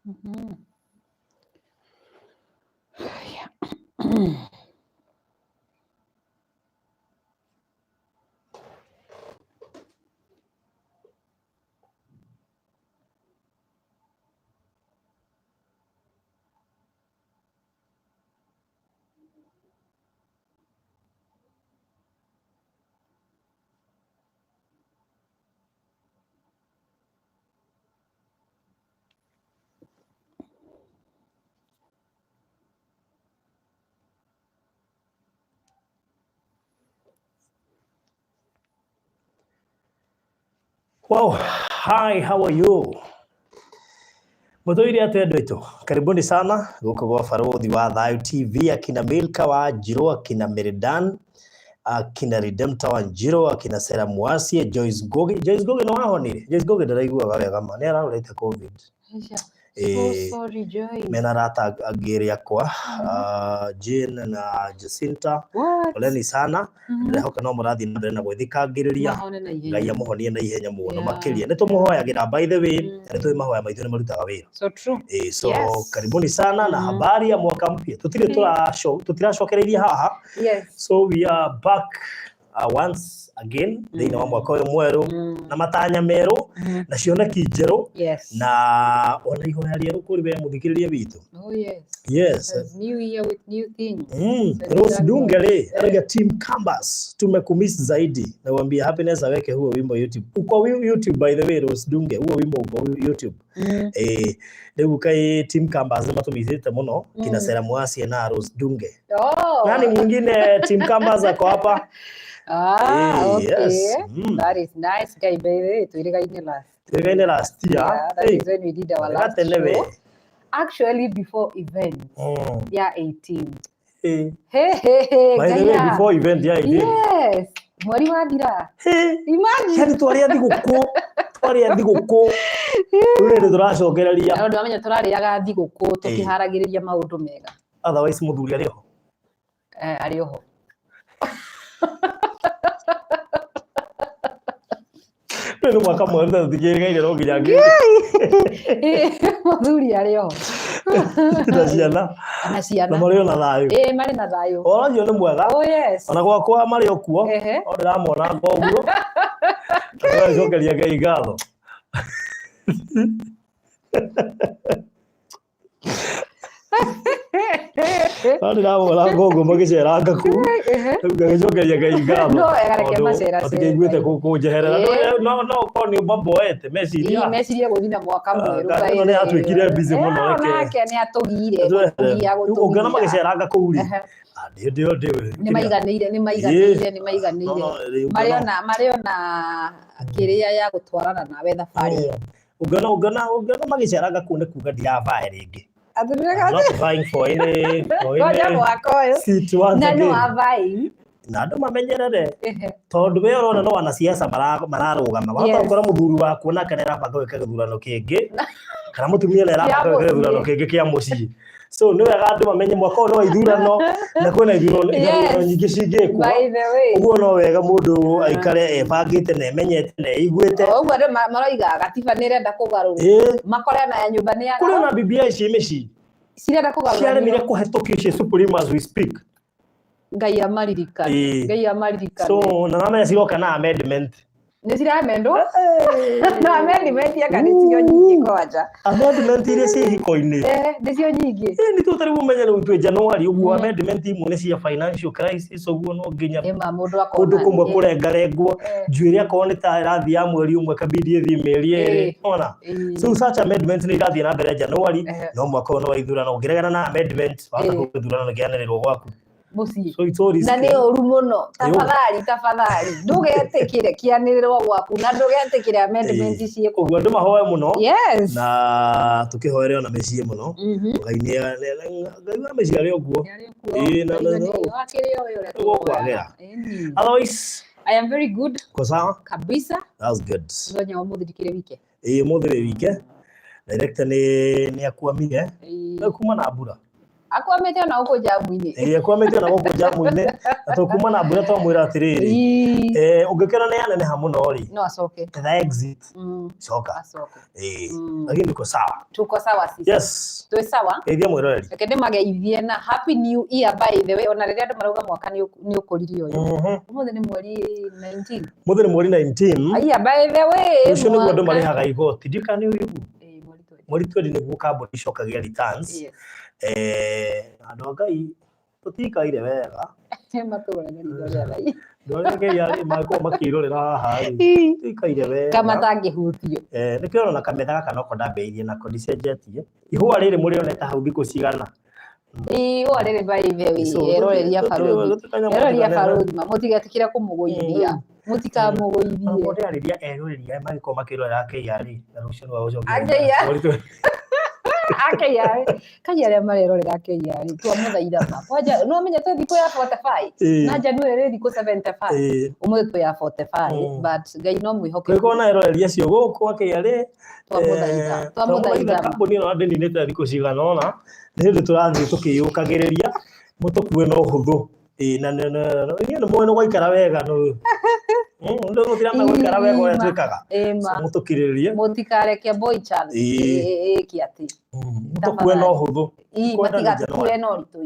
Yeah. Wow, hi, how are you? Mũtũire atĩa andũ aitũ? Karibuni sana gũkũ gwa Barũthi wa Thayũ TV, akina Milka wa Njirũ, akina Meridan, akina Redemptor wa Njirũ, akina Sera Mwasie, Joyce Ngugi. Joyce Ngugi nĩ wahonire? Joyce Ngugi ndaraiguaga wega ma, nĩ ararorete COVID. Aisha. Eh, So sorry, Joyce. Mena arata angĩ erĩ akwa, Jane na Jacinta. What? Poleni sana. Ndĩrehoka no mũrathiĩ na mbere na gwĩthikangĩrĩria. Mahone na ihenya. Ngai amũhonie na ihenya mũno makĩria. Nĩ tũmũhoyagĩra, by the way, na nĩ tũĩ mahoya maitũ nĩ marutaga wĩra. So true. So karibuni sana na habari ya mwaka mpya. Tutire tutiracokereirie haha. So we are back once again thĩinĩ wa mwaka ũyũ mwerũ na matanya merũ na cioneki njerũ na ona ihoya rĩerũ kũrĩ we mũthikĩrĩria witũ. Oh yes. Yes. It's new year with new things. So Rose thank Dunge God. rĩ arauga Team Canvas tumekumiss zaidi. Nawaambia Happiness aweke huo wimbo YouTube. Uko YouTube, by the way, Rose Dunge, huo wimbo uko YouTube. Rĩu kai Team Canvas nĩ matũmithĩte mũno kina Sera Mwasie na Rose Dunge. Oh. Nani mwingine Team Canvas ako hapa? Ah, okay. Yes. That is nice, guy, baby. Twirigaine last. Twirigaine last year. Yeah, that Hey, is when we did our last gatene we. show. Actually, before event. Yeah, 18. Hey. Hey, hey, hey, By the way, Gaya. before event, yeah, I did. Yes. Mweri wathira. Hey. Imagine. Yani twarĩa thigũkũ, twarĩa thigũkũ. Rĩu nĩ tũracokereria. Na ũndũ wamenya tũrarĩaga thigũkũ tũkĩharagĩrĩria maũndũ mega. Otherwise mũthuri arĩ ho. Eh, arĩ oho. Rĩu nĩ mwaka mwerũ na tũtikĩrĩgaire no nginya ngĩ Mũthuri arĩ oho. na ciana Na na ciana. marĩ ona thayũ. Ĩĩ, marĩ na thayũ. Ũhoro ũcio nĩ mwega. Oh yes. Ona gwakwa marĩ o kuo. O ndĩramona koguo. Tũgacokeria Ngai ngatho. No ndĩramona koguo magĩceranga kũu. Rĩu ngagĩcokeria Ngai ngatho. No wega reke Tondũ maceracere. matikĩiguĩte kũnjeherera. No no korwo nĩ mamboete meciria. Ii, meciria gũthiĩ na mwaka mwerũ. Kana ĩno nĩ yatuĩkire busy mũno, reke. Onake nĩ atũgire. Gũtũgia, Rĩu ũngĩona gũtũgia. magĩceranga kũu rĩ, ndĩ ndĩ Nĩ maiganĩire, nĩ maiganĩire, nĩ maiganĩire. No, no, rĩu Marĩ ona kĩrĩa ya gũtwarana nawe thabarĩ ĩyo. Ũngĩona magĩceranga kũu nĩ kuga ndiravae rĩngĩ. Atĩ I'm not vying for any, for Ngoja any mwaka ũyũ. seat once Na no again. avaĩ. Na andũ mamenyerere tondũ we ũrona no wanasiasa mararũgama wahota gũkora mũthuri waku nake nĩ arabanga gwĩka gĩthurano kĩngĩ kana mũtumia nĩ arabanga Kĩa gwĩka gĩthurano mũciĩ. kĩngĩ kĩa mũciĩ. So nĩ wega andũ mamenye mwaka ũyũ nĩ wa ithurano na kwĩna ithurano ithurano nyingĩ cingĩkwo. By the way. Ũguo no wega mũndũ aikare ebangĩte na emenyete na eiguĩte. O ũguo andũ maroiga gatiba nĩ ĩrenda kũgarũrwo. Makore ona ya nyũmba nĩ Kũrĩ ya ona BBI ciĩ mĩciĩ cirenda kũgarũrwo. ciaremire kũhetũkio ciĩ Supreme as we speak. Ngai amaririkane. Ngai amaririkane. So na namenya ciroka na amendment. Nĩ ciramendwo? Na amendment anga nĩcio nyingĩ kwanja. Amendment iria ciĩ hiko-inĩ. Nĩcio nyingĩ. Nĩ tũtarĩ ũmenye rĩu twĩ January ũguo amendment imwe nĩ cia financial crisis ũguo no nginya Ĩma mũndũ akona. kũndũ kũmwe kũrengarengwo njuĩrĩ akorwo nĩ ta ĩrathiĩ ya mweri ũmwe kabidi ĩthiĩ mĩeri ĩrĩ ona. So such amendment nĩ irathiĩ na mbere January no mwaka ũyũ nĩ wa ithurano ũngĩregana na amendment wahota kuga gĩthurano nĩ kĩanĩrĩrwo gwaku. Mũciĩ. So it's all Na risky. nĩ ũru mũno. Tafadhali, tafadhali. Ndũgetĩkĩre kĩanĩrĩrwo gwaku na ndũgetĩkĩre amendment ciĩkwo. Ũguo andũ mahoe mũno. Yes. Na tũkĩhoere ona mĩciĩ mũno. Ngai nĩ Ngai wa mĩciĩ arĩ o kuo. Ĩĩ, na Nĩ no wakĩrĩ o ũrĩa nĩguo kwagĩra. tũhoyaga. Otherwise, I am very good uko sawa? kabisa. That's good. Mũthenya wa ũmũthĩ ndikĩrĩ wike. Ĩĩ, ũmũthĩ wĩ wike. Director nĩ akuamire. Nĩ kuma na mbura. Akwamĩte ona gũkũ njamu-inĩ. Ĩĩ, akwamĩte ona gũkũ njamu-inĩ, na tũkuma na mbura twamwĩra atĩrĩrĩ, ũngĩkĩona nĩ yaneneha mũno rĩ, No acoke. etha exit, coka. Acoke. Ĩĩ, lakini niko sawa. Tuko sawa sisi. Yes. Twĩ sawa. Geithia mwĩroreri. Reke ndĩmageithie na happy new year by the way, ona rĩrĩa andũ marauga mwaka nĩ ũkũrire ũyũ. Ũmũthĩ nĩ mweri 19. Mũthĩ nĩ mweri 19. Aya, by the way, Rũciũ nĩguo andũ mwaka- marĩhaga igoti. Ndiũĩ kana nĩ ũĩ ũguo. Ĩĩ, mweri 20. Mweri 20 nĩguo kambuni icokagia returns. Yes. Andũ a Ngai tũtikaire wega. Matũũra na ritho rĩa Ngai. Andũ arĩa Ngai arĩ mangĩkorwo makĩrorera haha rĩ, tũikaire wega. Kama matangĩhutio. Nĩkĩo ũrona kametha gaka noko ndambĩrĩirie nako ndicenjetie. Ihũa rĩrĩ mũrĩonete hau thikũ cigana? Ihũa rĩrĩ by the way, So, eroreria barũthi. Eroreria barũthi ma mũtigetĩkĩre kũmũgũithia. Mũtikamũgũithie. Ndĩrarĩria eroreri arĩa mangĩkorwo makĩrorera KRA na rũciũ nĩ wagũcokia. AKRA. AKRA. Kai arĩa marerorera KRA twamũthaitha ma. Kwanja no menye twĩ thikũ ya 45 na January rĩ thikũ 75. Ũmũthĩ twĩ ya 45 but Ngai no mwĩhokeku. Kwĩkorwo na eroreri acio gũkũ a KRA. Twamũthaitha. Twamũthaitha ma. Kambuni ĩno ndĩninĩte thikũ cigana ũna, nĩ hĩndĩ tũrathiĩ tũkĩyũkagĩrĩria, mũtũkue na ũhũthũ. Ĩĩ, na inyuĩ nĩ mũĩ nĩ gwaikara wega nĩ mũtiramenya gwaikara wega ũrĩa twĩkaga. Ĩma. So, mũtũkirĩrĩrie. Mũtikareke boy child ĩke atĩ. Mũtũkue na ũhũthũ. Ii, Kwenda nĩ matigatũkue January. na ũritũ.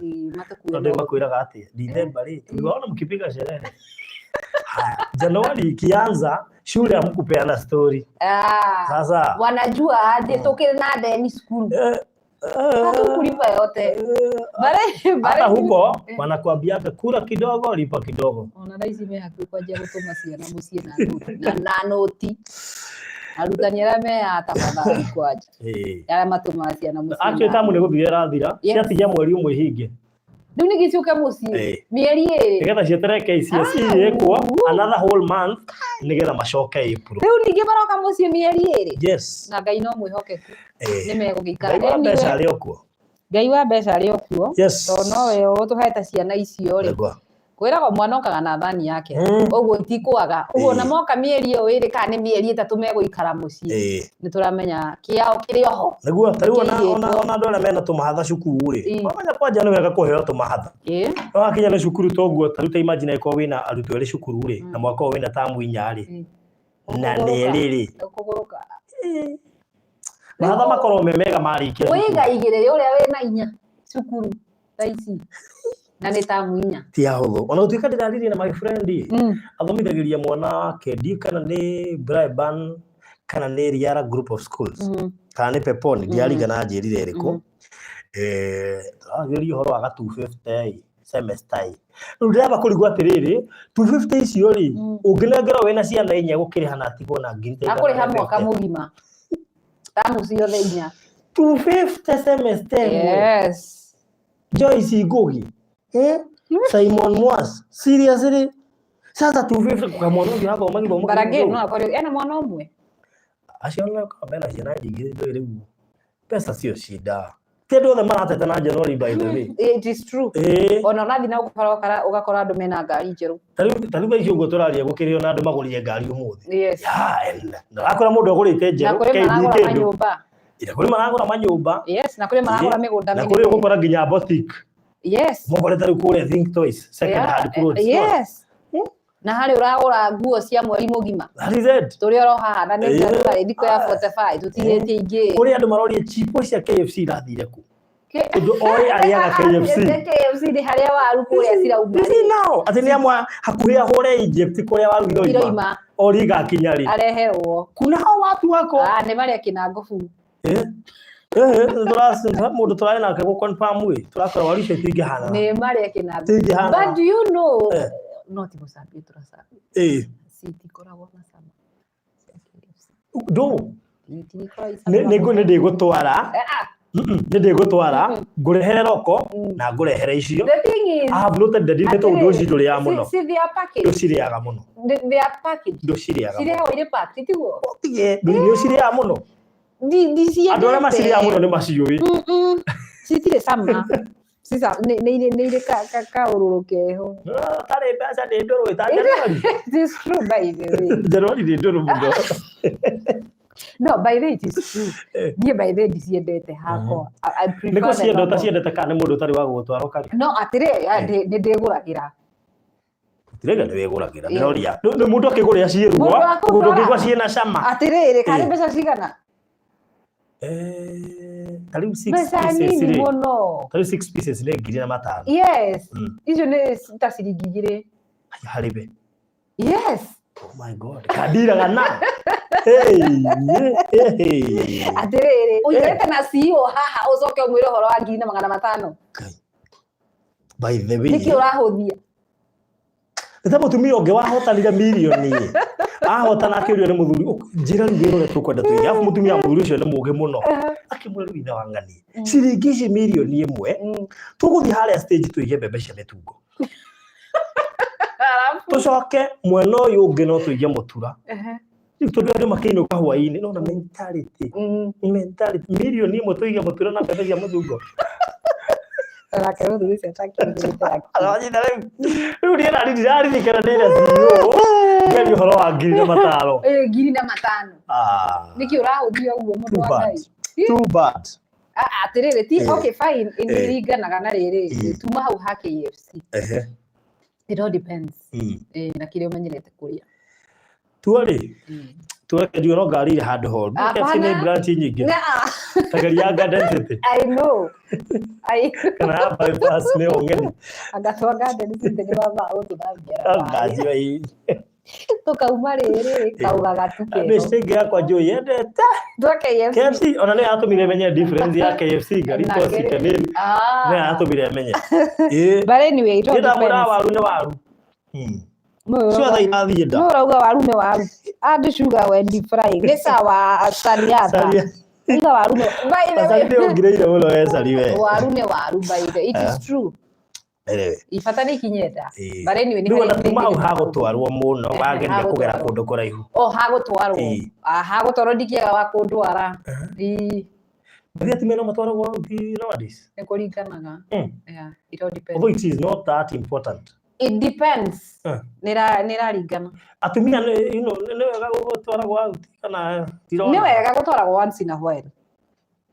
Ii, matũkue Tondũ na ũritũ. makwĩraga atĩ December rĩ, tuliwaona mkipiga sherehe. Haya, Januari ikianza shule hamkupeana story. Sasa Wanajua aje tũkĩrĩ na deni cukuru. Hatukulipa yote. Bare hata huko wanakuambiaga kula kidogo lipa kidogo. Ona thaa ici me hakuhĩ kwanjia gũtũma ciana mũciĩ na noti na noti. Arutani arĩa me haha tafadhali kwanja. Arĩa matũmaga ciana mũciĩ. Actually tamu nĩ gũthira ĩrathira, ciatigia mweri ũmwe ihinge. Rĩu ningĩ ciũke mũciĩ mĩeri ĩrĩ. Nĩgetha cieterere KCSE ĩkwo another whole month nĩgetha macoke April. Rĩu ningĩ maroka mũciĩ mĩeri ĩrĩ. Yes. Na Ngai no mwĩhokeku. Nĩ megũgĩikara. Ngai wa mbeca arĩ o kuo. Ngai wa mbeca arĩ o kuo. Yes. Tondũ nowe ũtũhete ciana icio rĩ. Kwĩragwo mwana okaga na thani yake. Ũguo itikwaga. Ũguo ona moka mĩeri ĩyo ĩrĩ kana nĩ mĩeri ĩtatũ megũikara mũciĩ. Nĩ tũramenya kĩao kĩrĩ oho. Nĩguo ta rĩu ona andũ arĩa mena tũmahatha cukuru rĩ, wamenya kwanja nĩ wega kũheo tũmahatha. No wakinya nĩ cukuru toguo ta rĩu ta imagine angĩkorwo wĩna arutwo erĩ cukuru rĩ, na mwaka ũyũ wĩna tamu inya rĩ, na nĩ erĩ rĩ. Ũkũgũrũka. Mahatha makorwo me mega marĩkia cukuru. Wĩiga igĩrĩ ũrĩa wĩna inya cukuru thaa ici. Na nĩ tamu inya. Ti ahũthũ. Ona gũtuĩka ndĩraririe na my friend athomithagĩria mwana wake ndiũĩ kana nĩ Braeburn kana nĩ Riara Group of Schools kana nĩ Peponi ndiarigana anjĩrire ĩrĩkũ. Tũraragĩrĩria ũhoro wa ga 250 semester ĩ. Rĩu ndĩramba kũrigwo atĩrĩrĩ, 250 icio rĩ, ũngĩnengerwo wĩna ciana inya gũkĩrĩha na atigwo na ngiri ta igana Akũrĩha rĩa mwaka 50. mũgima. Tamu ciothe inya. 250 semester ĩmwe. Yes. Joyce Ngugi. Simon Mwas. Seriously? Sasa 250 kwa mwana ũcio athoma gĩthomo But again, kĩu. no akorwo ena mwana ũmwe. Acio no mena ciana nyingĩ ndũĩ rĩu. Pesa sio shida. Ti andũ othe marateta na January by the way. It is true. Ona ũrathiĩ na gũkũ ũgakora andũ mena ngari njerũ. Ta rĩu thaa ici ũguo tũraria gũkĩrĩ ona andũ magũrire ngari ũmũthĩ. Yes. Ndũrakora mũndũ agũrĩte Na njerũ kũrĩ KD maragũra kĩndũ. manyũmba. Na kũrĩ maragũra manyũmba. Yes, na kũrĩ maragũra mĩgũnda Na kũrĩ ũgũkora nginya boutique. Yes. Mũkorete rĩu kũrĩa Think Twice, second hand clothes. Yes. Na harĩ ũragũra nguo cia mweri mũgima. That is it. Tũrĩ oro haha na nĩ January thikũ ya 45 tũtigĩtie ingĩ. Kũrĩ andũ maroria chipo cia KFC irathire kũ? Ũndũ oĩ arĩaga KFC. KFC nĩ harĩa waru kũrĩa cirauma. Is now. Atĩ nĩ amwe hakuhĩ ahũre Egypt kũrĩa waru iroima. Ori igakinya rĩ. Areherwo. Kuna hao watu wako. Ah, nĩ marĩa kĩnangobu. Mũndũ tũrarĩ nake gũ confirm ĩ, tũrakora waru icio itingĩhanana. Nĩ marĩa kĩnangobu. Itingĩhanana. But do you know? No ti gũcambia tũracambia. Citikoragwo na cama. Ndũ. Nĩ ndĩgũtwara. Nĩ ndĩgũtwara ngũrehere roko na ngũrehere icio. The thing is, I have noted that nĩ tondũ ũndũ ũcio ndũrĩaga mũno. See, they are packaged. Ndũcirĩaga mũno. They are packaged. Ndũcirĩaga mũno. Cirehagwo irĩ packed, tiguo? Tige, nĩ ũcirĩaga mũno. Ndiciendete. Andũ arĩa macirĩaga mũno nĩ maciũĩ. Citirĩ cama. Nĩ irĩ kaũrũrũ keho. Tarĩ mbeca nĩ ndũrũ ĩta January. It is true by the way. January nĩ ndũrũ mũno. No, by the way, it is true. Niĩ by the way ndiciendete hakwa. I prefer Nĩkũ the cienda normal. ũtaciendete kana nĩ mũndũ ũtarĩ wa gũgũtwara ũkarĩa? No, atĩrĩ, nĩ ndĩgũragĩra. Tirega nĩ wĩgũragĩra. Yeah. Ndĩroria. Nĩ mũndũ akĩgũrĩa Mũndũ ciĩrugwa, akũgũra. mũndũ ũngĩigua ciĩna cama. Atĩrĩrĩ, karĩ mbeca cigana? Ta rĩu six Mbeca pieces nini rĩ. mũno. Ta rĩu 6 pieces nĩ 1500. Yes. Icio nĩ ta ciringi 2. Harĩ we. Yes. Oh my God. Kandiraga na. Hey, hey, hey. Atĩrĩrĩ, ũikarĩte na CEO haha ũcoke ũmwĩre ũhoro wa 1500. Ngai. By the way. Nĩkĩ ũrahũthia? Nĩ ta mũtumia ũngĩ wahotanire mirioni ahotana akĩũrio nĩ mũthuri, "Njĩra rĩu wĩra ũrĩa tũkwenda tũige." Arabu mũtumia wa mũthuri ũcio nĩ mũũgĩ mũno, akĩmwĩra, "Rĩu ithe wa ng'ani, ciringi ici mirioni 1, tũgũthiĩ harĩa stage tũige mbembe cia mĩtungo." Arabu. Tũcoke mwena ũyũ ũngĩ no tũige mũtura rĩu tondũ andũ makĩinũka hwaĩ-inĩ. Nona mentality, mentality, 1 mirioni tũige mũtura na mbembe cia mũthungo. Nake mũthuri ũcio atakĩingĩrĩte akili. Aranyita rĩu rĩu niĩ nani ndiraririkana ndĩna CEO ngeria ũhoro wa 1500. Ĩ, 1500. Ah, Nĩkĩ ũrahũthia ũguo mũndũ too wa bad. Ngai? Too bad. Ah, atĩrĩrĩ, ti okay, fine, ĩringanaga na rĩrĩ, tuma hau ha KFC. It all depends. Na kĩrĩa ũmenyerete kũrĩa. Tuo rĩ, tuoreke njuge no ngari irĩ handũ horu. KFC nĩ Hapana. branch nyingĩ. Nah, Tageria Garden City I know. I kana ya bypass nĩ ũng'eni. Anga twa Garden City nĩ baba gũtũthambia na maĩ. Nganjio ii. Tũkauma rĩrĩ kauga gatukeho. Mistake yakwa njũĩ yendete Twa KFC. KFC ona nĩ yatũmire menye difference ya KFC Garito Na Chicken Inn. Ah. Nĩ yatũmire menye. Ĩĩ. But anyway, it all Nĩ ndamwĩra depends. waru nĩ waru. Mũyũ Ciothe irathiĩ nda. Nũ ũrauga waru nĩ waru? Add sugar when deep frying. Nĩ sawa sariata. Saria. Uga waru nĩ by the Cari way. nĩ ũngirĩire mũno we cari we. Waru nĩ waru by the way. It is true. Anyway. Ibata nĩ ikinye nda. Ĩĩ. But anyway, nĩ Rĩu harĩ ona tuma hau things- hagũtwarwo mũno wageria kũgera hagũtwarwo. kũndũ kũraihu. O hagũtwarwo. Ĩĩ. Ah, hagũtwarwo ndingĩaga wa kũndwara. Ĩĩ, Bathi atumia no matwaragwo out nowadays. nĩ kũringanaga. Yeah, it all depends. Although it is not that important. It depends. Nĩ ĩraringana. Atumia nĩ you know nĩ wega gũtwaragwo out kana tirona. Nĩ wega gũtwaragwo once in a while.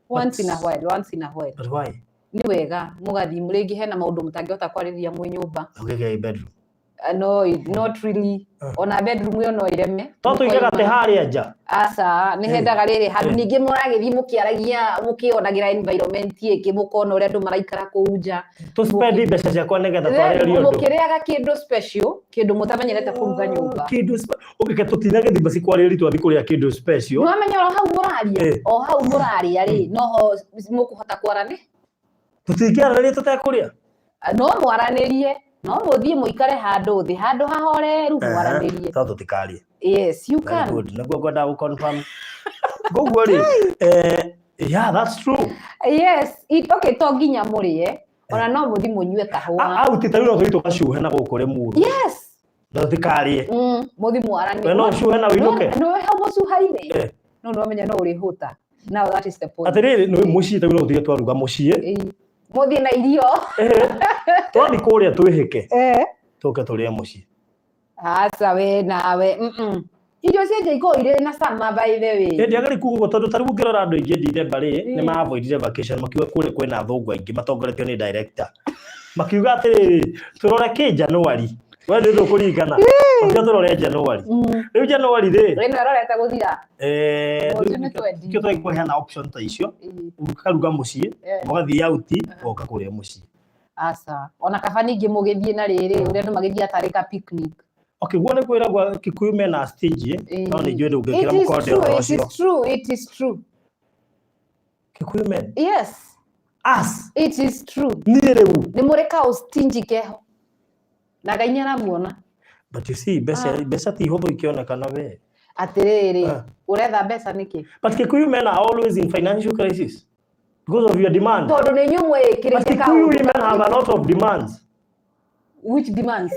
Once in a while, once in a while. But why? Nĩ wega mũgathiĩ rĩngĩ hena maũndũ mũtangĩhota kwarĩrĩria mwĩ nyũmba. Ũgĩgĩa bedroom. No, not really. Ona bedroom ĩyo no ĩreme. To tuige gatĩ harĩa nja. Aca, nĩ hendaga rĩrĩ handũ ningĩ mũragĩthiĩ mũkĩaragia mũkĩonagĩra environment ĩngĩ mũkona ũrĩa andũ maraikara kũu nja. Tũ spend mbeca ciakwa nĩgetha twarĩrĩrie ũndũ. Mũkĩrĩaga kĩndũ special, kĩndũ mũtamenyerete kũruga nyũmba. Kĩndũ ũngĩke tũtinagĩthiĩ basi kwarĩrĩria twathiĩ kũrĩa kĩndũ special. Nĩwamenya o hau mũraria, o hau mũraria rĩ, noho mũkũhota kwaranĩ. Tũtingĩaranĩria tũtekũrĩa. No mwaranĩrie, no mũthiĩ mũikare handũ thĩ, handũ hahoreru mwaranĩrie. No tũtikarie. Yes, you Very can. good. Nĩguo ngwendaga gũ confirm. Koguo rĩ, yeah, that's true. Yes, it, okay, to nginya mũrĩe, ona no mũthiĩ mũnyue kahũa. Out ta rĩu no tũthiĩ tũgacuhe na gũkũ Rĩmuru. Yes. Na tũtikarie. Mũthiĩ mwaranĩrie. We no ũcuhe na ũinũke. No hau mũcuha-inĩ. No nĩwamenya no ũrĩhũta. Now that is the point. Atĩrĩrĩ, nĩ mũciĩ ta rĩu no tũthiĩ twaruga mũciĩ. Ĩĩ. Mũthiĩ na irio. Twathiĩ kũrĩa twĩhĩke. Tũke tũrĩe mũciĩ. Aca we nawe. Irio cia nja ikoragwo irĩ na cama by the way. Ndiagĩrĩire kuga ũguo tondũ ta rĩu ũngĩrora andũ aingĩ December rĩ, nĩ ma-avoidire vacation makiuga kũrĩa kwĩna athũngũ aingĩ matongoretio nĩ director. Makiuga atĩrĩrĩ, tũrore kĩ January. We nĩ ũkũringana. Makiuga tũrore January. Rĩu January rĩ, Ĩno ĩrorete gũthira. Rũciũ nĩ twendi. Nĩkĩo tũrĩ option ta icio. Ũkaruga mũciĩ, ũgathiĩ out, ũgoka kũrĩa mũciĩ. Aca. Ona kaba ningĩ mũgĩthiĩ na rĩrĩ, ũrĩa andũ magĩthiaga tarĩ ka picnic. Okay, guo nĩ kwĩragwo Kikuyu mena stingy, no nĩ njũĩ ndũngĩkĩra It is mũkonde true, ũhoro it ũcio. is true, it is true. Kikuyu men. Yes. Us. It is true. Niĩ rĩu. Nĩ mũrĩ ka stingy keho. Na Ngai nĩ aramuona. But you see, mbeca ti hũthũ ikĩonekana we. Atĩrĩrĩ, ũretha mbeca nĩkĩ? But Kikuyu men are always in financial crisis because of your demand. Tondũ nĩ inyuĩ mwĩĩkĩrĩte But Kikuyu women have a lot of demands. Which demands?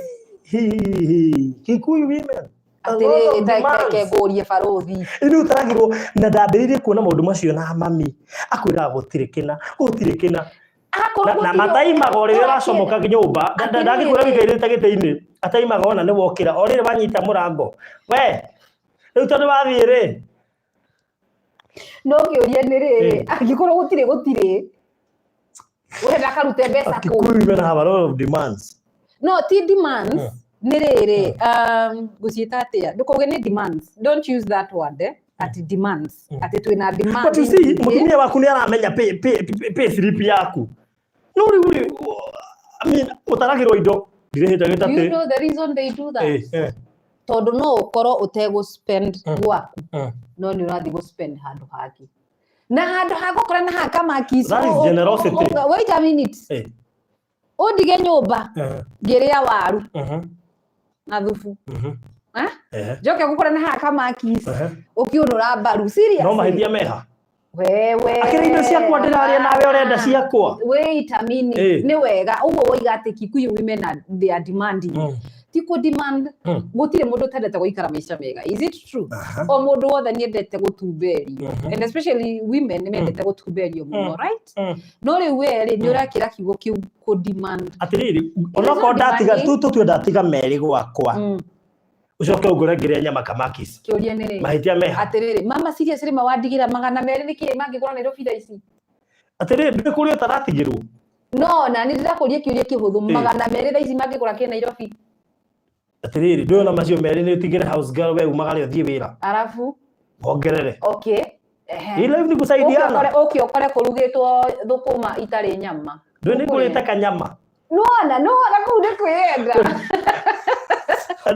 Kikuyu women. Atĩrĩrĩ, reke ngũrie barũthi. Rĩu ũtaragirwo na ndambĩrĩirie kuona maũndũ macio na mami akwĩraga gũtirĩ kĩna, gũtirĩ kĩna. Na mataimaga o rĩrĩa ũracomoka nyũmba, ndangĩkwĩra wĩikarĩte gĩtĩ-inĩ, ataimaga ona nĩ wokĩra, o rĩrĩ wanyita mũrango. We, rĩu tondũ wathiĩ rĩ, No kĩũria nĩ rĩrĩ, Eh. angĩkorwo gũtirĩ gũtirĩ, ũrenda akarute mbeca kũ? Kikuyu women have a lot of demands. No ti demands, nĩ rĩrĩ, ngũciĩta atĩa, ndũkauge nĩ demands, don't use that word, eh? Ati demands, atĩ twĩna demand. But you see, mutumia waku nĩ aramenya pay slip yaku. No rĩu rĩ, I mean, ũtaragĩrwo indo ndirĩhĩte Do you gĩtatĩ. know the reason they do that? Eh, eh. Tondũ no ũkorwo ũtegũ spend gwaku, Mm. no nĩ ũrathiĩ gũ spend handũ hangĩ, na handũ ha gũkora na hakamakis. That is generosity. Wait a minute. Eh, Ũndige nyũmba eh, ngĩrĩa waru na thubu. Eh? Njoke gũkora na hakamakis, ũkĩũnũra mbaru. Serious? No mahĩtia meha. Wewe. Akĩrĩ indo ciakwa ndĩrarĩa nawe ũrenda ciakwa. Wait a minute. Eh. Nĩ wega ũguo woiga atĩ Kikuyu women are, they are demanding. Ti kũ demand. Gũtirĩ mũndũ ũtendete gũikara maica mega, is it true? Aha. O mũndũ wothe nĩ endete gũtumberio, and especially women nĩ mendete gũtumberio mũno, right? No rĩu we rĩ, nĩ ũrekĩra kiugo kĩu kũ demand. Atĩrĩrĩ, onokorwo not ndatiga demanding. tũtue ndatiga merĩ gwakwa, ũcoke ũngũre ngĩrĩa nyama kamakis. Kĩũria nĩ rĩ, Mahĩtia meha. Atĩrĩrĩ, mama, serious rĩ, mawandigĩra 200 nĩkĩ mangĩgũra Nairobi thaa ici? Atĩrĩrĩ, ndũĩ kũrĩa ũtaratigĩrwo. No na nĩ ndĩrakũria kĩũria kĩhũthũ. Eh. 200 thaa ici mangĩgũra kĩ Nairobi? Atĩrĩrĩ, ndũĩ ona macio merĩ nĩ ũtigĩre house girl, we umagare ũthiĩ wĩra. Arabu? Wongerere. Okay. Ehe. Hii life ni Ũke kusaidiana. ũkore, ũke ũkore kũrugĩtwo thũkũma itarĩ nyama. Ndũĩ nĩ ngũrĩte kanyama. Nona nona kũu nĩ kwĩyenda.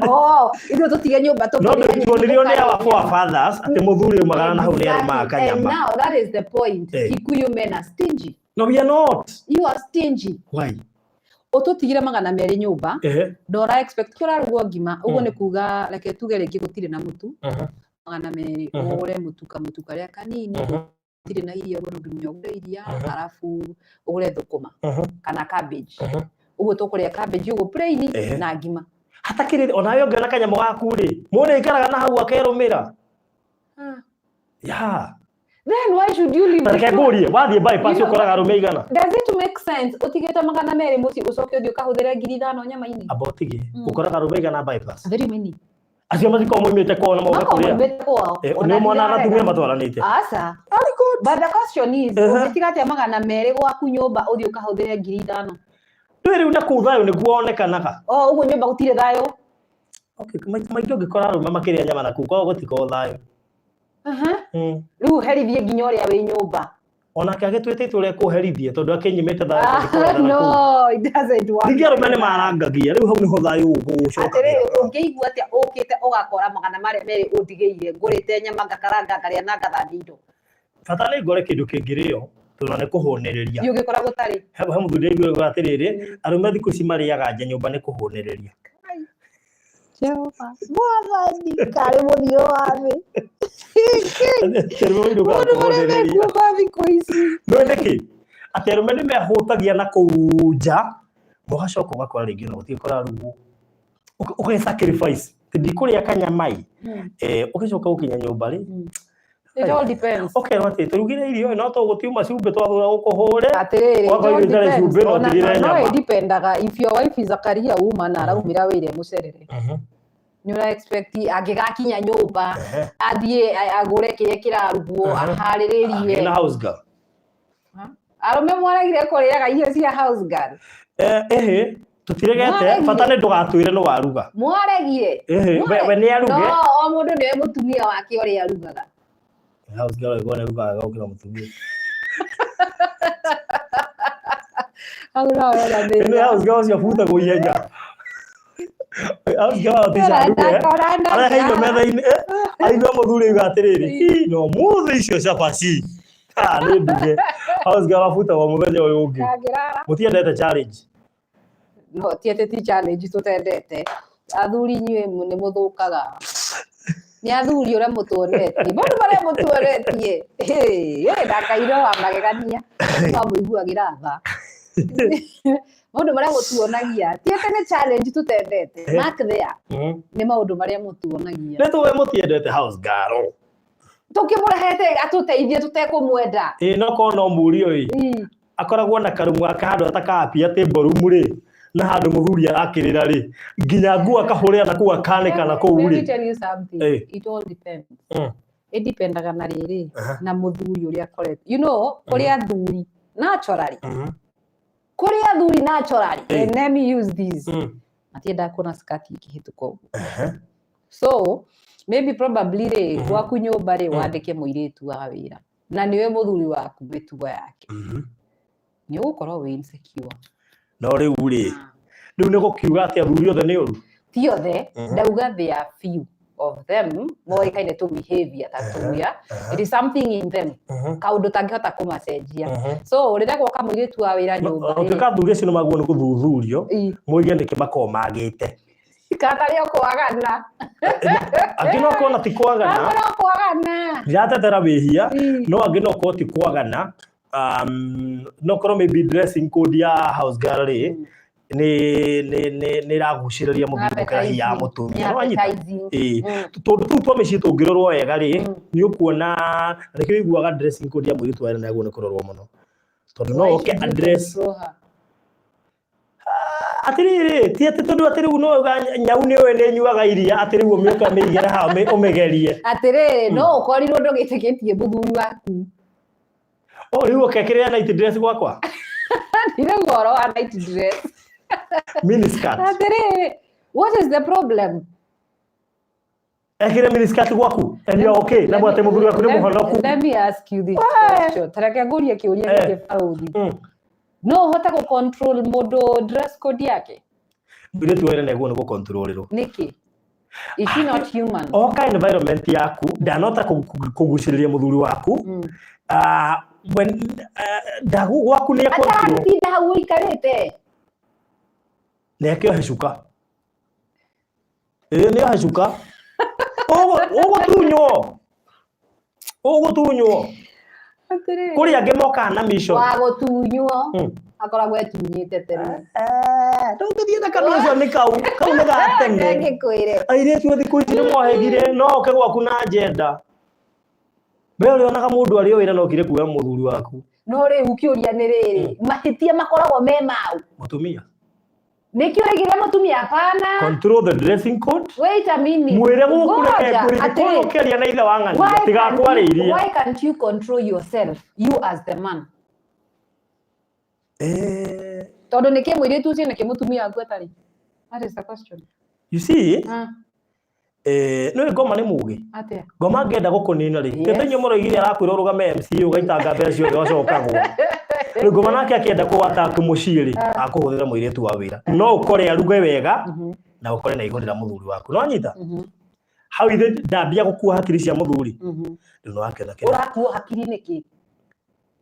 Oh, ithuĩ tũtige nyũmba No tũkĩrĩa. tuonirio nĩ our forefathers atĩ mũthuri umagara na hau nĩ arũmaga Exactly. And kanyama. now that is the point. Eh. Kikuyu men are stingy. No, we are not. You are stingy. Why? Ũtũtigire 200 nyũmba, Ehe. ndora expect kũrarugwo ngima ũguo, nĩ kuga reke tuge rĩngĩ gũtirĩ na mũtu, 200 ũgũre mũtu, kamũtu karĩa kanini, gũtirĩ na iria, ũguo no nginya ũgũre iria, arabu ũgũre thũkũma kana cabbage, ũguo tũkũrĩa cabbage ũguo plain na ngima. Hatakĩrĩ onawe ũngĩona kanyamũ gaku rĩ, mũndũ aikaraga na hau akerũmĩra. Ya. Then why should you leave Ta reke the ngũrie, wathiĩ bypass You know- ũkoraga arũme aigana? Does it make sense ũtigĩte 200 mũciĩ ũcoke ũthiĩ ũkahũthĩre 5,000 nyama-inĩ? Amba ũtige. Ũkoraga arũme aigana bypass? Very many. Acio matikoragwo moimĩte kwao na moka Makoragwo kũrĩa. moimĩte kwao. Eh, Ona nĩ monaga ndirarega. atumia matwaranĩte. Aca. But the question is, ũngĩtiga atĩa 200 gwaku nyũmba ũthiĩ ũkahũthĩre 5,000? Ndũĩ rĩu na kũu thayũ nĩguo wonekanaga. O ũguo nyũmba gũtirĩ thayũ. Okay, maita maingĩ ũngĩkora arũme makĩrĩa nyama na kũu kwao gũtikoragwo thayũ. Rĩu herithie nginya ũrĩa wĩ nyũmba. Onake agĩtuĩte itua rĩa kũherithia tondũ akĩnyimĩte thayũ tondũ No, na kũu. it doesn't work. Ningĩ arũme nĩ marangagia, rĩu hau nĩho thayũ ũgũcoka. Atĩrĩrĩ, ũngĩigua atĩa ũkĩte ũgakora 200 ũndigĩire, ngũrĩte nyama ngakaranga ngarĩa na ngathambia indo? Bata nĩ ngore kĩndũ kĩngĩrĩo tondũ nĩ kũhũnĩrĩria. Thiĩ ũgĩkora gũtarĩ. He mũthuri ndaiguaga atĩrĩrĩ, arũme thikũ ici marĩaga nja nyũmba nĩ kũhũnĩrĩria. Jehova Mwathani, karĩ mũthiro wa thĩ. Arũme mairũgaga Maũndũ marĩa kũhũnĩrĩria. mekuo ma thikũ ici. Nĩũĩ nĩkĩ? Atĩ arũme nĩ mehũtagia na kũu nja, mũgacoka ũgakora rĩngĩ ona gũtirĩ kũrarugwo. Ũge sacrifice. Atĩ ndikũrĩa kanyama ĩ. Eh, ũgĩcoka gũkinya nyũmba rĩ, It all depends. ũkerwo atĩ tũrugire irio no tũgũtiuma cumbĩ twathũra gũkũhũre. Atĩrĩrĩ, it Wakwa all irio itarĩ depends. cumbĩ no Ona ũtigĩre no nyama. ĩdipendaga if your wife is a career woman na araumĩra wĩra mũcerere, nĩ ũra expect angĩgakinya nyũmba athiĩ agũre kĩrĩa kĩrarugwo, aharĩrĩrie. Na house girl. Arũme mwaregire kũrĩaga irio cia house girl. Eh, ehe, tũtiregete, Mwaregire. bata nĩ ndũgatwĩre nĩ waruga. Mwaregire. Ehe, we nĩ aruge. No o mũndũ nĩwe mũtumia wake ũrĩa arugaga. House girl ĩkorwo nĩ arugaga gũkĩra mũtumia. Hau no wega. Nĩ house girl ũcio abutagwo ihenya. House girl atisha aruge. Arehe irio metha-inĩ, aigua mũthuri auga atĩrĩrĩ, "Ii, no mũthĩ icio cabaci. Ah, nĩ nduge." House girl abutagwo mũthenya ũyũ ũngĩ. Kangĩrara. Mũtiendete challenge. No ti atĩ ti challenge tũtendete. Athuri inyuĩ nĩ mũthũkaga. Nĩ athuri ũrĩa mũtuonetie, maũndũ marĩa mũtuonetie. Ndakaire wa magegania wamũiguagĩra tha. Maũndũ marĩa mũtuonagia ti atĩ nĩ challenge tũtendete. Mark there, nĩ maũndũ marĩa mũtuonagia. Nĩ tũĩ mũtiendete house girl. Tũkĩmũrehete atũteithie tũtekũmwenda. Ĩ no korwo no mũrio ĩ. Akoragwo na karumu gake handũ atakapia table room rĩ, na handũ mũthuri arakĩrĩra rĩ, nginya nguo akahũrĩra na kũu akanĩka na kũu Let me rĩ. tell you something. Eh. It all depends. Ĩdipendaga na rĩrĩ, na mũthuri ũrĩa akoretwo, kũrĩ athuri naturally, kũrĩ athuri naturally, and let me use this, matiendaga kuona skati ikĩhĩtũka ũguo. So maybe probably rĩ, gwaku nyũmba rĩ, wandĩke mũirĩtu wa wĩra na nĩwe mũthuri waku mĩtugo yake, nĩ ũgũkorwo wĩ insecure. No rĩu rĩ, rĩu nĩ gũkiuga atĩ athuri othe nĩ ũru? Ti othe. Ndauga there are few of them moĩkaine to behavior ta tuya. It is something in them, kaũndũ tangĩhota kũmacenjia. So rĩrĩa gwoka mũirĩtu wa wĩra nyũmba rĩ, Ũtuĩka athuri acio nĩ magwo nĩ gũthuthurio, moige nĩkĩ makoragwo magĩte. Kana tarĩ o kwagana. Angĩ no korwo na ti kwagana. Angĩ no kwagana. Ndiratetera wĩhia, no angĩ no korwo ti kwagana, no korwo maybe dressing code ya house girl rĩ, nĩ ĩragucĩrĩria mũthuri gũkĩra hihi ya mũtumia. Nĩ wanyita? Appetizing. Ĩĩ. Tondũ tũu twa mĩciĩ tũngĩrorwo wega rĩ, nĩ ũkuona na nĩkĩo ũiguaga dressing code ya mũirĩtu wa wĩra nĩ yagĩrĩirwo nĩ kũrorwo mũno, tondũ no oke address. Atĩrĩrĩ, ti atĩ tondũ atĩ rĩu no uga nyau nĩ ũĩ nĩ ĩnyuaga iria, atĩ rĩu ũmĩũke ũmĩigĩre haha ũmĩgerie. Atĩrĩrĩ, no ũkorirwo ndũgĩtĩkĩtie mũthuri waku. O rĩu ũkekĩrĩra night dress gwakwa? Ndirauga ũhoro wa night dress. Mini skirt. Atĩrĩrĩ, what is the problem? Ekĩre mini skirt gwaku and you are okay na mwate mũthuri waku nĩ mũhonoku? Let me ask you this question. Ta reke ngũrie kĩũria gĩkĩ, barũthi. No ũhote gũ control mũndũ dress code yake? Mũirĩtu wene nĩguo nĩ gũkontrolĩrwo. Nĩkĩ? Is she not human? Oka environment yaku ndanota kũgucĩrĩria mũthuri waku. Ah, when ndagu gwaku nĩ control. Ataratinda hau ũikarĩte. Nĩ akĩohe cuka, ĩĩ, nĩ ohe cuka. Ũgũtunywo, ũgũtunywo. Atĩrĩrĩ. Kũrĩ angĩ mokaga na mission. Wa gũtunywo akoragwo etunyĩte tene. Ndũngĩthiĩ na kanua ũcio, nĩ kau kau nĩ ga tene. Ngĩkwĩre. Airĩtu a thikũ ici nĩ mohĩgire, no oke gwaku na agenda. We ũrĩonaga mũndũ arĩ o wĩra no okire kuoya mũthuri waku. No rĩu kĩũria nĩ rĩrĩ, mahĩtia makoragwo me mau? Mũtumia. Nĩkĩo oigire mũtumia hapana. Control the dressing code. Wait a minute. Mwĩre gũkũ. Ngoja, Reke atĩrĩ. ũkĩaria na ithe wa ng'ania tigakwarĩirie. Why can't you control yourself, you as the man? Tondũ nĩkĩ mũirĩtu ũcio, nĩkĩ mũtumia waku atarĩ? That is the question. You see, nĩ ngoma nĩ mũgĩ. Atĩa? Ngoma angĩenda gũkũnina rĩ, tete inyuĩ mũroigire arakwĩra ũrũgame MC ũgaitanga mbeca ciothe ũcokagwo. Rĩu ngoma nake akĩenda kũ-attack mũciĩ rĩ, akũhũthĩra mũirĩtu wa wĩra, no ũkore aruge wega na ũkore na igũrĩra mũthuri waku. No anyita hau ithe ndambia gũkua hakiri cia mũthuri, rĩu nĩ wakĩona kĩrĩa. Ũrakuo hakiri nĩkĩ?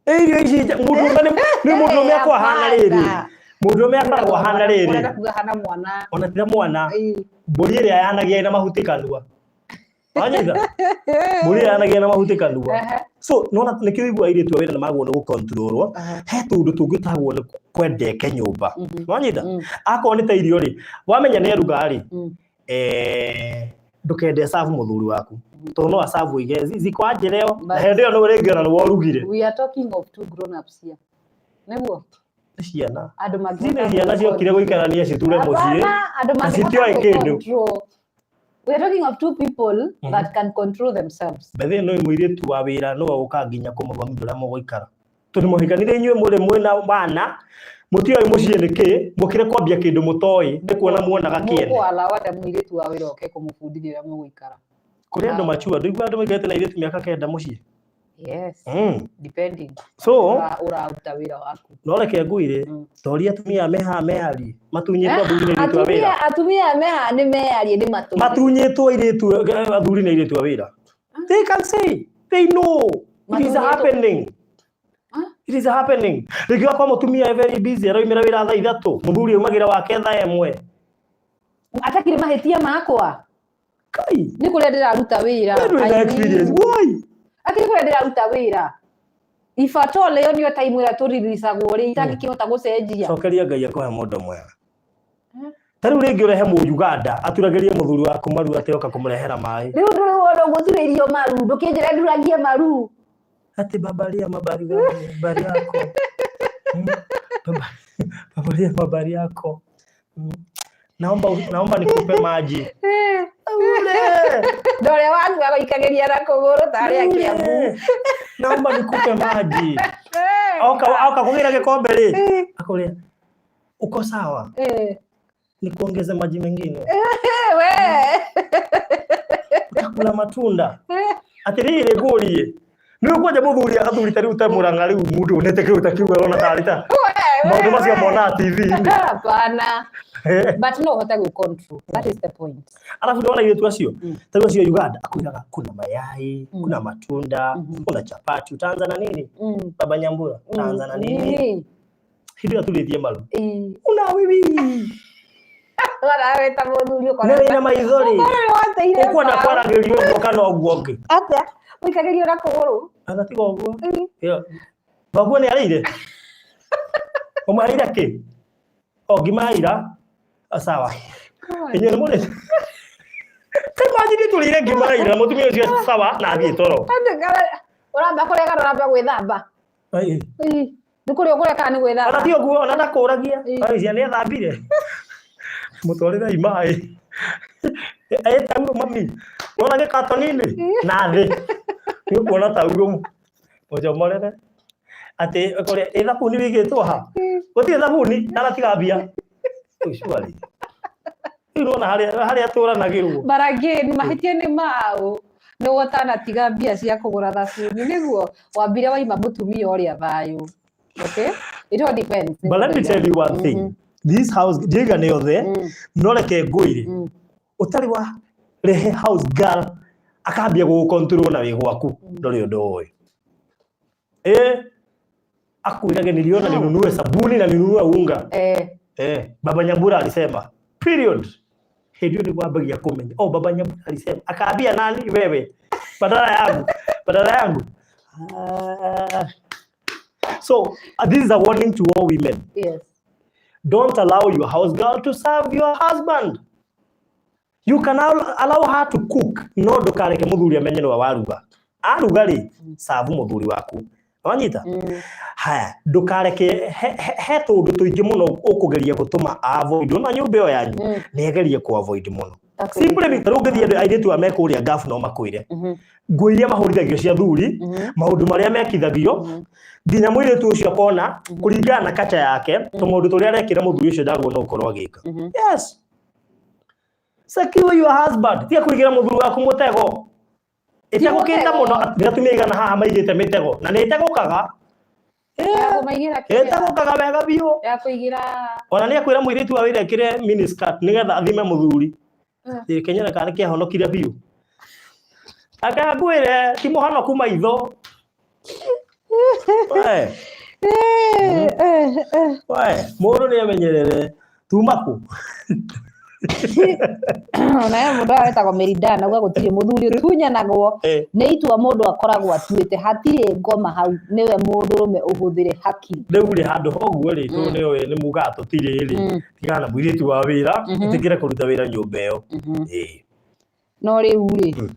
Ĩ, irio ici mũndũrũme nĩ mũndũrũme akoragwo ahana rĩrĩ, mũndũrũme akoragwo ahana rĩrĩ. Ũrenda kuga hana mwana? Ona tira mwana. Mbũri ĩrĩa yanagia ĩna mahuti kanua, wanyita? Mbũri ĩrĩa yanagia na mahuti kanua. So nona nĩkĩo ũiguaga airĩtu a wĩra nĩ magwo nĩ gũkontrolwo. He tũndũ tũngĩ tagwo nĩ kwendeke nyũmba. Wanyita? Akorwo nĩ ta irio rĩ, wamenya nĩ aruga rĩ, ndũkende serve mũthuri waku, tondũ no aserve ũige ziko aje leo, na hĩndĩ ĩyo nĩwe rĩngĩ ona nĩwe ũrugire. We are talking of two grown ups here. Nĩguo? Nĩ ciana. Andũ Ici nĩ ciana ciokire gũikarania citure mũciĩ Hapana, andũ na mangĩhota citioĩ kĩndũ. gũ-control. We are talking of two people that can control themselves. Bethe no mũirĩtu wa wĩra nĩwe ũkaga nginya kũmũthomithia ũrĩa mũgũikara, tondũ mũhikanire inyuĩ mũrĩ mwĩna wana, mũtioĩ mũciĩ nĩ kĩ, mũkire kwambia kĩndũ mũtoĩ, nĩ kuona muonaga kĩene. Mũkũallow atĩa mũirĩtu wa wĩra oke kũmũbundithia ũrĩa mũgũikara? Kũrĩ andũ machua, ndũiguaga andũ maikarĩte na airĩtu mĩaka 9 mũciĩ? Yes. Depending. So Ũraruta wĩra waku. No reke ngwĩre, toria atumia mehaha mearie matunyĩtwo athuri nĩ airĩtu a wĩra. Atumia mehaha nĩ mearie nĩ matũ. Matunyĩtwo airĩtu athuri nĩ airĩtu a wĩra. They can say they know it is Matunyĩtwo. happening. Huh? It is happening. Rĩngĩ wakwa mũtumia e very busy, aroimĩra wĩra thaa 3, mũthuri aumagĩra wake thaa 1. Atakĩrĩ mahĩtia makwa. Kai. Nĩ kũrĩa ndĩraruta wĩra. We ndũrĩ na I mean, experience why? Akĩrĩ kũrĩa ndĩraruta wĩra. If at all ĩyo nĩyo time ĩrĩa tũririsagwo rĩ, itangĩkĩhota gũcenjia. Cokeria Ngai akũhe mũndũ mwega. Ta rĩu rĩngĩ ũrehe mũ Uganda aturagĩrie mũthuri waku maru atĩ oka kũmũrehera maĩ. Rĩu ndũrĩ wona ũguo turĩirio maru, ndũkĩnjĩre nduragie maru. Ati babaria mabari gani mabari yako. Baba, babaria mabari yako. Naomba nikupe maji. Ule. Ndore waku agũikagĩria na kũgũrũ tarĩ a Kiambu. Ule. Naomba nikupe maji. Oka kugira gikombe ri. Akuria. Uko sawa? Nikuongeze maji mengine. We. Utakula matunda. Atiriri ngurie. Nĩ ũkwanja mũthuri athuri ta rĩu ta Mũrang'a rĩu mũndũ onete kĩu ta kiuga arona tarĩ ta maũndũ macio monaga TV-inĩ. Hapana. But no ũhote gwĩ control. That is the point. Alafu ndona airĩtu acio ta rĩu acio Uganda akwĩraga kuna mayai, kuna matunda, kuna chapati, utaanza na nini? Baba Nyambura, utaanza na nini? Nini? Hĩndĩ ĩyo turĩtie maru. Una wiwi. Wona we ta mũthuri Nĩ ũkona. wĩna maithori. Ũkorwo wateire Ũkwenda mbaũ. kwaragĩrio ũguo kana ũguo ũngĩ. Atĩa? Ũikagĩrio na kũgũrũ. Anga tiga ũguo. Ĩyo. Thoguo nĩ arĩire? Ũmũheire kĩ? O ngima ya ira? Ah, sawa. Inyuĩ nĩ mũrĩ? Ta imagine tũrĩire ngima ya ira na mũtumia ũcio sawa na athiĩ toro. Ũramba kũrĩa kana ũramba gwĩthamba? Ĩĩ. Ĩ, Nĩ kũrĩa ũkũrĩa kana nĩ gwĩthamba? Ona ti ũguo, ona ndakũragia. Ĩĩ. Arĩcia nĩ ethambire. Mũtwarĩrei maĩ. Ĩ taurũ mami. Wona gĩkatoni-inĩ? Na thĩ. Nĩ ũkuona taurũ. Mũcomorere. Atĩ kũrĩa ĩ thabuni wĩigĩtwo ha? Gũtirĩ thabuni na mbia. Surely. Rĩu nĩwona harĩa tũranagĩrwo. But again, mahĩtia nĩ maũ nĩguo ũtanatiga mbia cia kũgũra thabuni nĩguo wambire waima mũtumia ũrĩa thayũ. Okay? It all depends. But let me tell you one thing. This house, ndiaiga nĩ othe, no reke ngwĩre. Ũtarĩ wa rehe house girl akambia gũgũ control na wĩ gwaku ndũrĩ ũndũ ũĩ. Eh, akwĩrage niliona ninunue sabuni na ninunue unga. Baba Nyambura alisema period. Hĩndĩ ĩyo nĩguo ambagia kũmenya. Oh, Baba Nyambura alisema. Akaambia nani? Wewe. Badala yangu. Badala yangu. Ah. So, this is a warning to all women. Yes. Don't allow your house girl to serve your husband. You can allow her to cook. No ndũkareke mũthuri amenye nĩwe waruga. Aruga rĩ, serve mũthuri waku. Wanyita? Haya, ndũkareke he tũũndũ tũingĩ mũno ũkũgeria gũtũma avoid. Ona nyũmba ĩyo yanyu, nĩ agerie kũ avoid mũno. Simply because rĩu ũngĩthiĩ andũ airĩtu aya me kũrĩa ngabu no makwĩre. Nguo iria mahũrithagio cia thuri, maũndũ marĩa mekithagio, nginya mũirĩtu ũcio akona kũringana na kacha yake, tũmaũndũ tũrĩa arekĩra mũthuri ũcio ndagwo no ũkorwo agĩka. Yes. Secure your husband. Tiga kũigĩra mũthuri waku mũtego. Ĩtegũkĩte mũno, nĩ atumia aigana haha maigĩte mĩtego na nĩ ĩtegũkaga. Ya kũmaigĩra kĩrĩa? Ĩtegũkaga wega biũ. Ya kũigĩra Ona nĩ akwĩra mũirĩtu wa wĩra ekĩre miniskirt nĩgetha athime mũthuri. Kenyera kana nĩkĩahonokire biũ. Akangwĩre ti mũhonoku maitho. We. We, mũndũ nĩ amenyerere. Tuma kũ? Ona he mũndũ haha wĩtagwo Meridana auga gũtirĩ mũthuri ũtunyanagwo nĩ itua mũndũ akoragwo atuĩte hatirĩ ngoma hau nĩwe mũndũrũme ũhũthĩre hakiri. Rĩu rĩ handũ ha ũguo rĩ tondũ nĩ ũĩ nĩ mugaga tũtirĩ rĩ tigana na mũirĩtu wa wĩra ĩtĩkĩre kũruta wĩra nyũmba ĩyo. No rĩu rĩ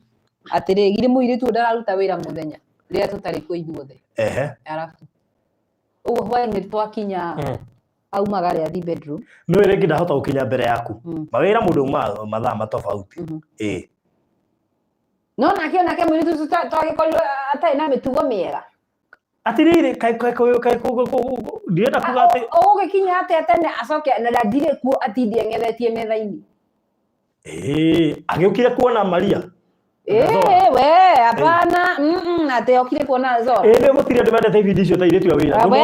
atĩrĩ githĩ mũirĩtu ũyũ ndararuta wĩra mũthenya rĩrĩa tũtarĩ kuo ithuothe. Arabu ũguo hwaĩ-inĩ twakinya aumagare athi bedroom. No rĩngĩ ndahota gũkinya mbere yaku. Mawĩra mũndũ auma mathaa matofauti. No nake onake mũirĩtu ũcio twagĩkorirwo atarĩ na mĩtugo mĩega. Atĩrĩrĩ, kaĩ kaĩ kaĩ kaĩ ndirenda kuga atĩ Ũgũgĩkinya atĩa tene acoke na ndirĩ kuo atinde ang'ethetie metha-inĩ. Agĩũkire kuona Maria. Ĩĩ we hapana, atĩ okire kuona Zora. Ĩĩ nĩ gũtirĩ andũ mendete ibindi icio ta airĩtu a wĩra. We,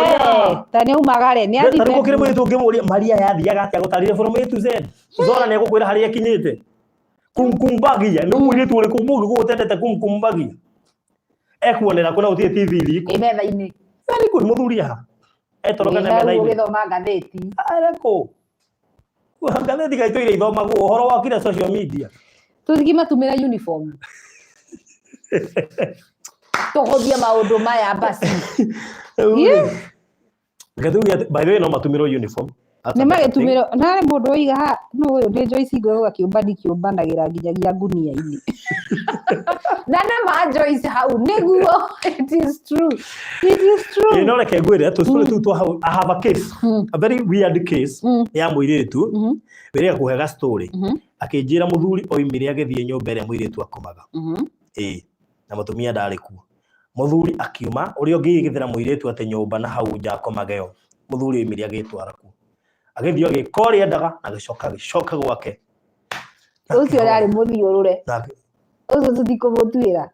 ta nĩ aumagare, nĩ athi Ta rĩu gũkĩrĩ bedroom. mũirĩtu ũngĩmũria Maria yathiaga atĩa gũtarĩria from A to Z. Zora nĩ egũkwĩra harĩa ĩkinyĩte. Kumkumbagia, nĩ mũirĩtu ũrĩkũ mũngĩ ũtendete kumkumbagia? Ekuonera kũ na gũtirĩ TV riko. Ĩ metha-inĩ. Very good, mũthuri haha. Etoroka na Ĩ hau metha-inĩ. ũgĩthoma ngathĩti. Arĩ kũ? Ngathĩti kaitũ iria ithomagwo ũhoro wokire social media. Tũthiĩ matumĩra uniform. Tũhũthie maũndũ maya basi. Reke tuge atĩ, by the way no matumĩrwo uniform. That's Nĩ a better thing. magĩtumĩrwo narĩ mũndũ oiga haha nũ ũyũ nĩ Joyce Ngũgũ akĩũmbani kĩũmbanagĩra nginyagia ngunia-inĩ. Na nĩ ma Joyce hau nĩguo, it is true, it is true. Ĩ, no reke ngwĩre tũstory tũu twa hau. I have a case, a very weird case ya mũirĩtu wĩrĩga kũhe story. Akĩnjĩra mũthuri oimire agĩthiĩ nyũmba ĩrĩa mũirĩtu akomaga. Ĩ, na mũtumia ndarĩ kuo. Mũthuri akiuma ũrĩa ũngĩgĩthĩra mũirĩtu atĩ nyũmba na hau nja akomage yo. Mũthuri oimire agĩtwara kuo, agĩthiĩ agĩka ũrĩa endaga, agĩcoka agĩcoka gwake. Ũcio ũrarĩ mũthiũrũre. Nake Ũcio tũtikũmũtuĩra,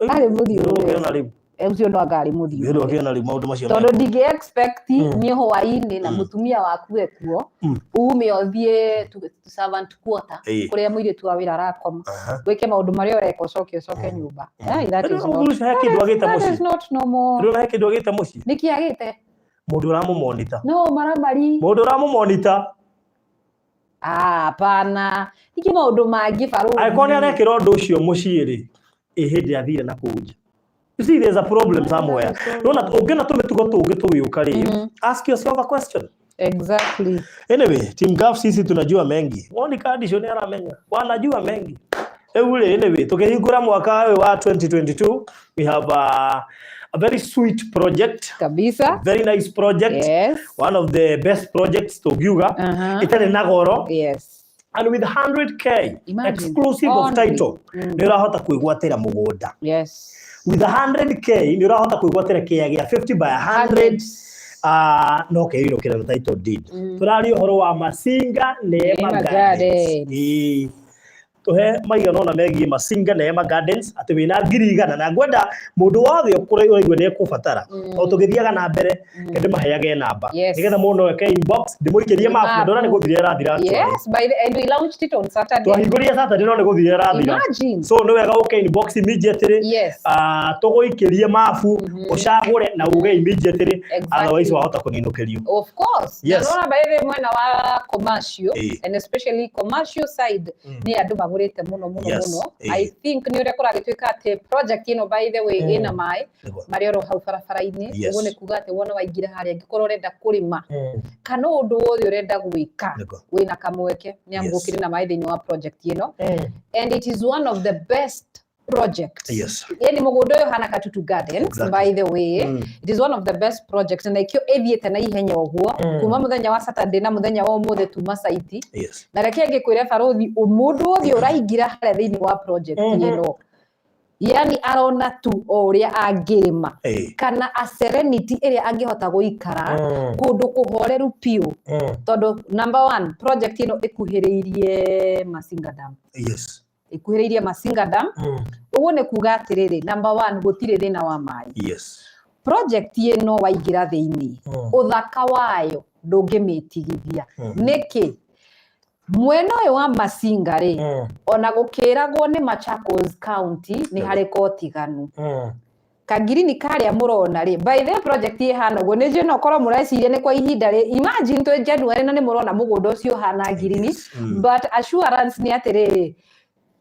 arĩ mũthiũrũre. Ũkĩona rĩu. Ũcio no anga arĩ Rĩu mũthiũrũre. ũkĩona rĩu maũndũ macio. Tondũ ndingĩ expect nĩ hwaĩ-inĩ na mũtumia waku ekuo, ume ũthiĩ to servant quarter kũrĩa mũirĩtu wa wĩra arakoma, wĩke maũndũ marĩa ũreka, ũcoke ũcoke nyũmba. Yeah, that is not, Mũthuri ũcio he kĩndũ agĩte that mũciĩ. is not normal. Rĩu he kĩndũ agĩte mũciĩ. Nĩkĩ agĩte? Mũndũ ũramũmonita. No maramari. Mũndũ ũramũmonita. Ah, hapana, ningĩ maũndũ mangĩ, barũthi. Angĩkorwo nĩ arekĩra ũndũ ũcio mũciĩ rĩ, ĩ hĩndĩ athire na kũu nja. You see, there's a problem somewhere. Nona ũngĩona tũmĩtugo tũngĩ tũgĩũka rĩ, ask yourself a question. Anyway, Team Gaf, sisi tunajua mengi. Woni Kadisho nĩ aramenya. Wanajua mengi. Rĩu rĩ, anyway, tũkĩhingũra mwaka ũyũ wa 2022, we have a very sweet project. Kabisa. Very nice project. One of the best projects tũngiuga. Ĩtarĩ na goro. And with 100K Imagine. exclusive of Only. title, nĩ ũrahota kwĩgwatĩra mũgũnda. With 100K nĩ ũrahota kwĩgwatĩra kĩea gĩa 50 by 100. Ah, no keirũkĩra na title deed. Tũraria ũhoro wa Masinga Neema Neema Gardens. Gardens. Ĩĩ. Tũhe maigana ũna megiĩ Masinga Neema Gardens, atĩ wĩna 100,000, na ngwenda mũndũ wothe ũraigua nĩ ekũbatara, o tũgĩthiaga na mbere, ndĩmaheage namba nĩgetha mũndũ no eke inbox, ndĩmũikĩrie mapu, na ndona nĩ gũthira ĩrathira actually. Yes, by the and we launched it on Saturday. Twahingũrire Saturday no nĩ gũthira ĩrathira. Imagine. So nĩ wega ũke inbox immediately. Ah, tũgũikĩrie mabu, ũcagũre na uge immediately. Otherwise wahota kũninũkĩrio. Of course. Na by the way, mwena wa commercial and especially commercial side, nĩ andũ magũrĩte mũno mũno mũno. I think nĩ ũrĩa kũragĩtuĩka atĩ project ĩno, by the way, ĩna maĩ marĩ oro hau barabara-inĩ. Ũguo nĩ kuga atĩ wona waingĩra harĩa, angĩkorwo ũrenda kũrĩma kana ũndũ wothe ũrenda gwĩka, wĩna kamweke nĩ amu gũkĩrĩ na maĩ thĩinĩ wa project ĩno, and it is one of the best projects. Yani mũgũnda ũyũ hana Katutu Gardens, by the way, it is one of the best projects, na ikĩo ĩthiĩte na ihenya ũguo kuma mũthenya wa Saturday na mũthenya wa ũmũthĩ tuma site. Na reke ngĩkwĩre, barũthi, mũndũ wothe ũraingĩra harĩa thĩinĩ wa project ĩno, yani arona tu o ũrĩa angĩrĩma kana a serenity ĩrĩa angĩhota gũikara kũndũ kũhoreru biũ, tondũ number one, project ĩno ĩkuhĩrĩirie Masinga Dam. Ĩkuhĩrĩirie Masinga Dam. Ũguo nĩ kuga atĩrĩrĩ, number one, gũtirĩ thĩna wa maĩ. Project ĩno waingĩra thĩinĩ, ũthaka wayo ndũngĩmĩtigithia. Nĩkĩ? Mwena ũyũ wa Masinga rĩ, ona gũkĩragwo nĩ Machakos County, nĩ harĩ kotiganu kagirini karĩa mũrona rĩ. By the way, project ĩhana ũguo, nĩ njũĩ no korwo mũreciria nĩ kwa ihinda rĩ. Imagine twĩ January na nĩ mũrona mũgũnda ũcio ũhana ngirini. But assurance nĩ atĩrĩrĩ,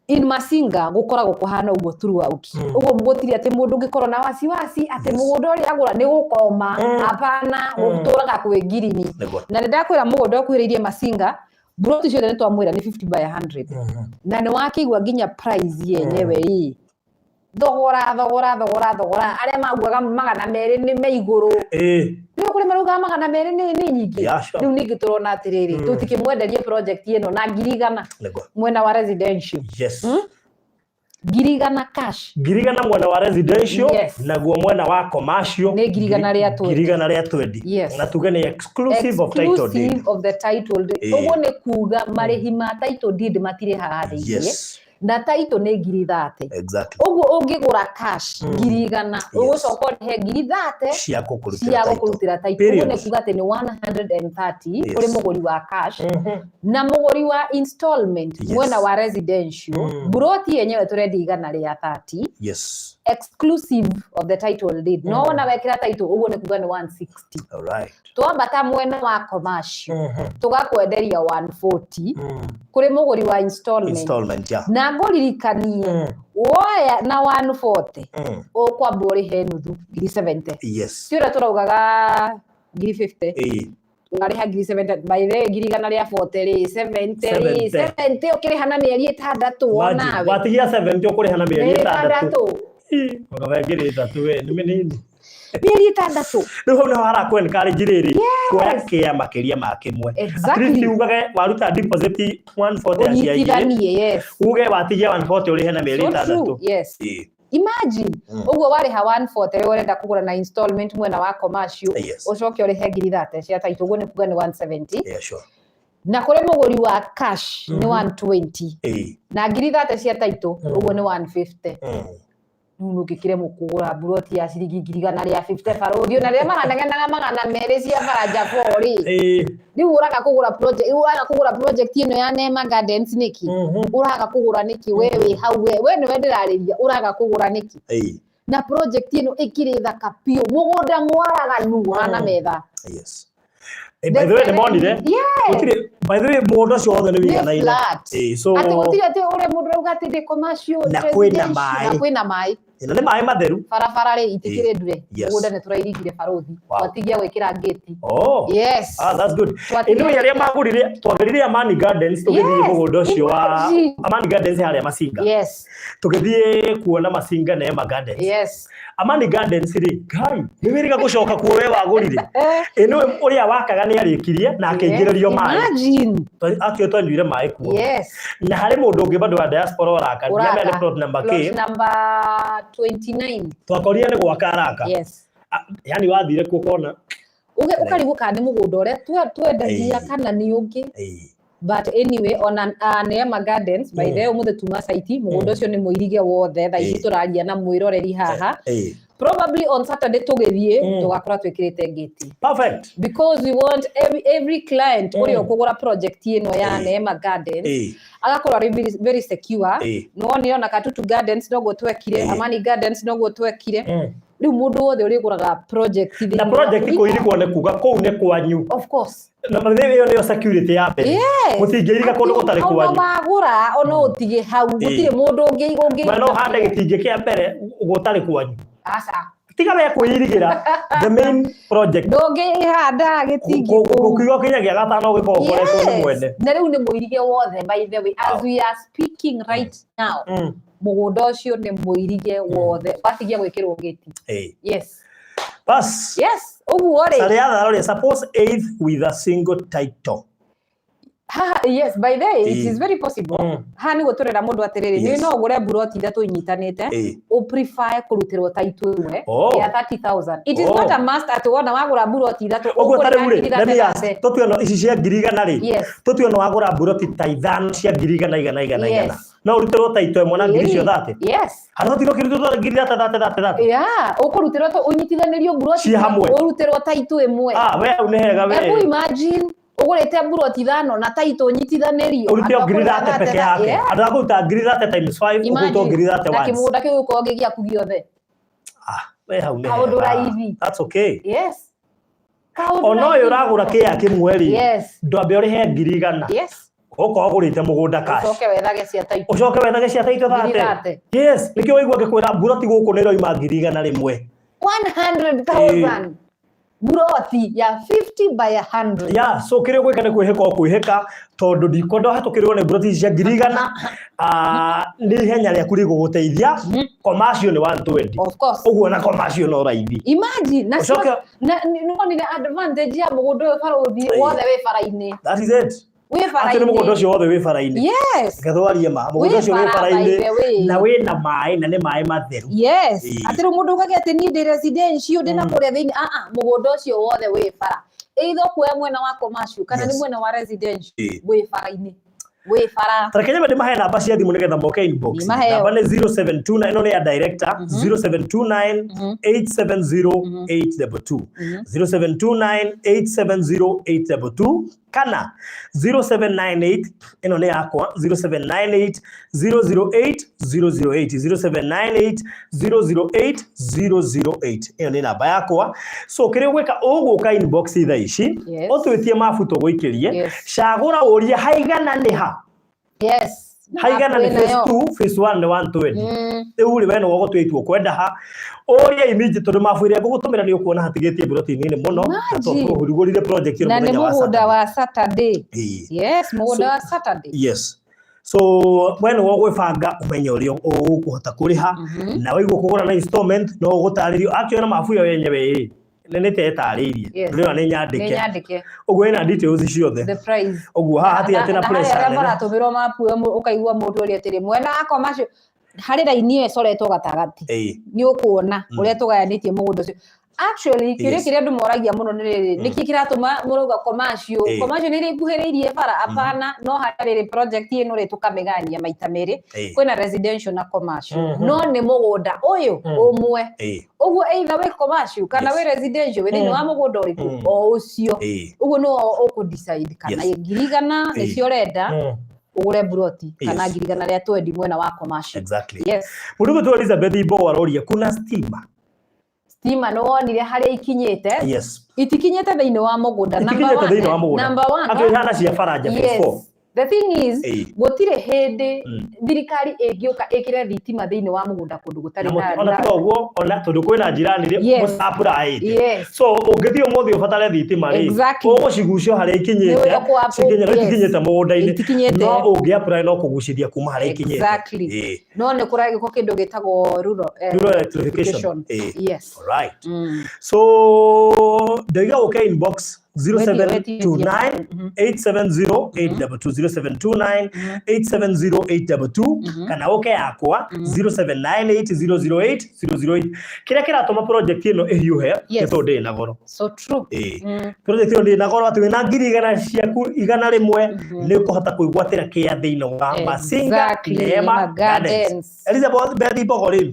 in Masinga gũkoragwo kũhana ũguo throughout. Ũguo gũtirĩ atĩ mũndũ ũngĩkorwo na wasiwasi atĩ mũgũnda ũrĩa agũra nĩ gũkoma. Hapana, gũtũraga kwĩ ngirini. Na nĩ ndakwĩra mũgũnda ũkuhĩrĩirie Masinga, broti ciothe nĩ twamwĩra nĩ 50 by 100, na nĩ wakĩigua nginya price yenyewe ĩ thogora thogora thogora thogora arĩa maugaga 200 nĩ me igũrũ. Nĩ kũrĩ maraugaga 200 nĩ nyingĩ. Yeah, sure. Rĩu ningĩ tũrona atĩrĩrĩ, tũtikĩmwenderie project ĩno na 100,000 mwena wa residential. 100,000 cash. 100,000 mwena wa residential. Naguo mwena wa commercial Nĩ 120,000. 120,000. Na tuge nĩ exclusive of title deed. Exclusive of the title deed. Ũguo nĩ kuga marĩhi ma title deed matirĩ haha thĩinĩ. Na title nĩ 30,000. Ũguo ũngĩgũra cash 100,000, ũgũcoka ũrĩhe 30,000 cia gũkũrutĩra cia title. gũkũrutĩra title. Ũguo Period. nĩ kuga atĩ nĩ 130 kũrĩ mũgũri wa cash, na mũgũri wa installment, mwena wa residential, buroti yenyewe tũrendia 130 exclusive of the title deed. No wona wekĩra title, ũguo nĩ kuga nĩ 160. All right. Twambata mwena wa commercial, tũgakwenderia 140 kũrĩ mũgũri wa installment. Installment, yeah. Na ngũririkanie, woya na 140, ũkwamba ũrĩhe nuthu, 70,000. Ti ũrĩa tũraugaga 50,000. Ũrarĩha ngiri 70, by the way, 140,000 rĩ, 70 rĩ, 70. 70 ũkĩrĩha na mĩeri 6 Imagine, wonawe. Watigia 70 ũkũrĩha na mĩeri Mĩeri 6. 6. Ũkaba 3,000 we nĩ mĩnini. Mĩeri 6. Rĩu hau nĩho harakũ encourage rĩrĩ kuoya kĩa makĩria ma kĩmwe. At least ugage waruta deposit 140 ya cia igĩrĩ. Ũnyitithanie, yes. Uge watigia 140 ũrĩhe na mĩeri So 6. true, yes. Imagine, ũguo warĩha 140 rĩu ũrenda kũgũra na installment mwena wa commercial, ũcoke ũrĩhe 30,000 cia title, ũguo nĩ kuga nĩ 170. Yeah, sure. Na kũrĩ mũgũri wa cash nĩ 120. Na 30,000 cia title, ũguo nĩ 150. Rĩu nũngĩkĩremwo kũgũra mburoti ya ciringi 150,000 barũthi, ona rĩrĩa maranegenaga 200 cia Baranja 4 rĩ. Rĩu ũraga kũgũra project, ũraga kũgũra project ĩno ya Neema Gardens nĩkĩ? Ũraga kũgũra nĩkĩ? We wĩ hau, we nĩwe ndĩrarĩria, ũraga kũgũra nĩkĩ? Na project ĩno ĩkĩrĩ thaka biũ, mũgũnda mwaraganu ũhana metha. Yes. By the way, nĩ monire? Yes. Gũtirĩ, by the way, mũgũnda ũcio wothe nĩ Nĩ wĩiganaine. flat. So Atĩ gũtirĩ atĩ ũrĩa mũndũ arauga atĩ ndĩ commercial, Na kwĩna residential, maĩ. na kwĩna maĩ. Na nĩ maĩ matheru. Barabara rĩ itikĩrĩ ndure. Mũgũnda nĩ tũrairigire barũthi. Twatigia gwĩkĩra ngĩti. Oh. Yes. Ah, that's good. Twatigia Anyway, arĩa magũrire, twagĩrire Amani Gardens tũgĩthiĩ mũgũnda ũcio wa Imagine. Amani Gardens harĩa Masinga. Yes. Tũgĩthiĩ kuona Masinga na Ema Gardens. Yes. Amani Gardens rĩ, Ngai, nĩ wĩrĩga gũcoka kuo we wagũrire. Ĩno ũrĩa wakaga nĩ arĩkirie na akĩingĩrĩrio maĩ. Imagine. Akĩo twanyuire maĩ kuo. Yes. Na harĩ mũndũ ũngĩ bado wa diaspora ũraka, Ũraka. ndiramenya nĩ plot number Plot K. number 29. Twakorire nĩ gwaka araka. Yes. Yani wathire kuo kona. Ũkarigwo kana nĩ mũgũnda ũrĩa twendagia kana nĩ ũngĩ. But anyway, ona Neema Gardens, by the way, ũmũthĩ tuma site, mũgũnda ũcio nĩ mũirige wothe, thaa ici tũraria na mwĩroreri haha. Probably on Saturday tũgĩthiĩ, tũgakora twĩkĩrĩte ngĩti. Perfect. Because we want every client ũrĩa ũkũgũra project ĩno ya Neema Gardens, agakorwo arĩ very, very secure. Nĩwonire ona Katutu Gardens noguo twekire, Amani Gardens noguo twekire. Rĩu mũndũ wothe ũrĩgũraga project Na project kũirigwo nĩ kuga kũu nĩ kwanyu. Of course. Na ĩyo nĩyo security ya mbere. Yes. Mũtingĩiriga kũndũ gũtarĩ kwanyu. Ona wagũra ona ũtige hau, gũtirĩ mũndũ ũngĩ. We no ũhande gĩtingĩ kĩa mbere gũtarĩ kwanyu. Aca. Tiga we kwĩirigĩra the main project. Ndũngĩhanda gĩtingĩ kũu. Gũkiuga kinya gĩa gatano gĩkoragwo ũkoretwo nĩ mwene. Na rĩu nĩ mũirige wothe, by the way, as we are speaking right now. Mũgũnda ũcio nĩ mũirige wothe, watigia gwĩkĩrwo gĩti. Yes. Bas. Yes, ũguo rĩ. Sariatha rori suppose eighth with a single title. Haha, yes, by the way, it is very possible. Haha nĩguo tũrera mũndũ atĩrĩrĩ, nĩ no ũgũre mburoti ithatũ inyitanĩte, ũ prefer kũrutĩrwo title ĩmwe ya 30,000. It is not a must atĩ wona wagũra mburoti ithatũ Ũguo ta rĩu rĩ, ũkũrĩha let me ask, 30,000. tũtue no ici cia 100,000 rĩ, tũtue no wagũra mburoti ta ithano cia 100,000 igana igana igana. No ũrutĩrwo title ĩmwe na ngiri icio 30. Yes. Handũ hatirwo kĩrutĩrwo ngiri 30 30 30 30. Yeah, ũkũrutĩrwo to ũnyitithanĩrio mburoti Ci hamwe. ũrutĩrwo title ĩmwe. Ah, we hau nĩ hega we. Ebu imagine ũgũrĩte mburoti ithano na title ũnyitithanĩrio. Ũrute o Andũ ngiri akũrĩha 30 peke yake. Yeah. Andũ akũruta ngiri 30 times 5 ũkũruta ngiri 30 Na once. kĩmũgũnda kĩu gĩkorwo gĩ gĩaku gĩothe. Ah, we hau nĩ Kaũndũ hega. raithi. That's okay. Yes. Kaũndũ Ona ũyũ raithi. ũragũra kĩea kĩmwe rĩ, Yes. ndwambe ũrĩhe 100,000. Yes. Ũkorwo ũgũrĩte mũgũnda cash. Ũcoke wethage cia title. Ũcoke wethage cia title Ngiri 30. 30. Yes, nĩkĩo waigua ngĩkwĩra mburoti gũkũ nĩ ĩroima 100,000. 100,000. Mburoti ya 50 by 100. Yeah, so kĩrĩa ũgwĩka nĩ kwĩhĩka o kwĩhĩka tondũ ndikwenda ũhatũkĩrwo nĩ mburoti ici cia 100,000. Nĩ ihenya rĩaku rĩgũgũteithia. Commercial nĩ 120. Of course. Ũguo na commercial no raithi. Imagine, na Ũcoke na nĩwonire advantage ya mũgũnda ũyũ barũthi wothe wĩ bara-inĩ. That is it. Wĩ Atĩ nĩ mũgũnda bara-inĩ. ũcio wothe wĩ bara-inĩ. Yes. Reke twarie ma, mũgũnda Wĩ ũcio wĩ bara, bara-inĩ by the way. na wĩna maĩ na nĩ maĩ matheru. Yes. Atĩ rĩu mũndũ ugage atĩ niĩ ndĩ residential ndĩ na kũrĩa thĩinĩ, ah ah, mũgũnda ũcio wothe wĩ bara. Either ũkuoya mwena wa commercial kana nĩ mwena wa residential, wĩ bara-inĩ. Wĩ bara. Tareke nyambe ndĩmahe namba cia thimũ nĩgetha moke inbox. Ndĩmaheo. Namba nĩ 0729, ĩno nĩ ya director, 0729 870 822. 0729 870 822 kana 0798, ĩno nĩ yakwa, 0798 008 008, 0798 008 008. Ĩyo nĩ namba yakwa. So kĩrĩa ũgwĩka, ũgũka inbox thaa ici, Yes. ũtwĩtie mabu tũgũikĩrie, Yes. cagũra ũrie haigana nĩ ha. Yes. Na Haigana nĩ map phase ĩnayo. 2, phase 1 nĩ 120. Rĩu rĩ, we nĩwe ũgũtua itua ũkwenda ha. Ũrie iminji tondũ mabu ĩrĩa ngũgũtũmĩra nĩ ũkuona hatigĩtie mburoti nini mũno. Na Imagine. tũhurugũrire project ĩno Na nĩ mũthenya wa mũgũnda Saturday. wa Saturday. Ĩĩ. Yes, mũgũnda So- wa Saturday. Yes. So we nĩwe ũgwĩbanga ũmenye ũrĩa ũkũhota kũrĩha. Na waigua kũgũra na installment no ũgũtarĩrio. Actually ona mabu ĩyo yenyewe ĩ nĩ nĩ ta ĩtarĩirie. Yes. Ndĩrona nĩ Nĩ nyandĩke. nyandĩke. Ũguo ĩna details ciothe. The price. Ũguo haha hatirĩ atĩ na Na harĩa pressure arĩa nene. maratũmĩrwo mapu ĩyo ũkaigua mũndũ ũrĩa atĩrĩ mwena wakwa macio harĩ raini ĩyo ĩcoretwo gatagatĩ. Ĩĩ. Nĩ ũkuona ũrĩa tũgayanĩtie mũgũnda ũcio. Actually, kĩũria kĩrĩa andũ moragia mũno nĩ rĩrĩ, nĩkĩ kĩratũma mũrauga commercial? Commercial nĩ ĩrĩa ĩkuhĩrĩirie bara? Apana, no harĩa rĩrĩ project ĩno rĩ tũkamĩgayania maita merĩ. Kwĩna residential na commercial. No nĩ mũgũnda ũyũ ũmwe. Ũguo either wĩ commercial kana wĩ residential, wĩ thĩinĩ wa mũgũnda ũrĩkũ o ũcio. Ũguo nĩwe ũkũ decide kana 100,000 nĩcio ũrenda ũgũre mburoti kana 120,000 mwena wa commercial. Exactly. Yes. Mũndũ ũgwĩtwo Elizabeth Mbogo aroria kuna stima. Stima nĩ wonire harĩa ikinyĩte. Yes. Itikinyĩte thĩinĩ wa mũgũnda. Number Itikinyĩte one, thĩinĩ wa mũgũnda. Number one, Atĩ ihana cia Faranja phase Yes. 4. The thing is, gũtirĩ hĩndĩ thirikari ĩngĩũka ĩkĩre thitima thĩinĩ wa mũgũnda kũndũ gũtarĩ Na na ona tiga ũguo, ona tondũ kwĩna njirani rĩ, mũcapuraĩte. So ũngĩthiĩ ũmũthĩ ũbatare thitima rĩ, ũgũcigucio harĩa ikinyĩte, Nĩ ũkũ- cikinyĩte, no itikinyĩte mũgũnda-inĩ. Itikinyĩte. No ũngĩ apply no kũgucithia kuma harĩa ikinyĩte. No nĩ kũragĩkwo kĩndũ gĩtagwo rural, Rural electrification. Yes. Alright. So ndoiga ũke inbox 0729 870 822, 0729 870 822, kana ũke yakwa 0798 008 008. Kĩrĩa kĩratũma project ĩno ĩhiũhe nĩ tondũ ndĩrĩ na goro. So true. Project ĩno ndĩrĩ na goro, atĩ wĩna 100,000 ciaku 100 nĩ ũkũhota kwĩgwatĩra kĩa thĩinĩ wa Masinga Neema Gardens. Gardens. Elizabeth Bethi Mbogo rĩ,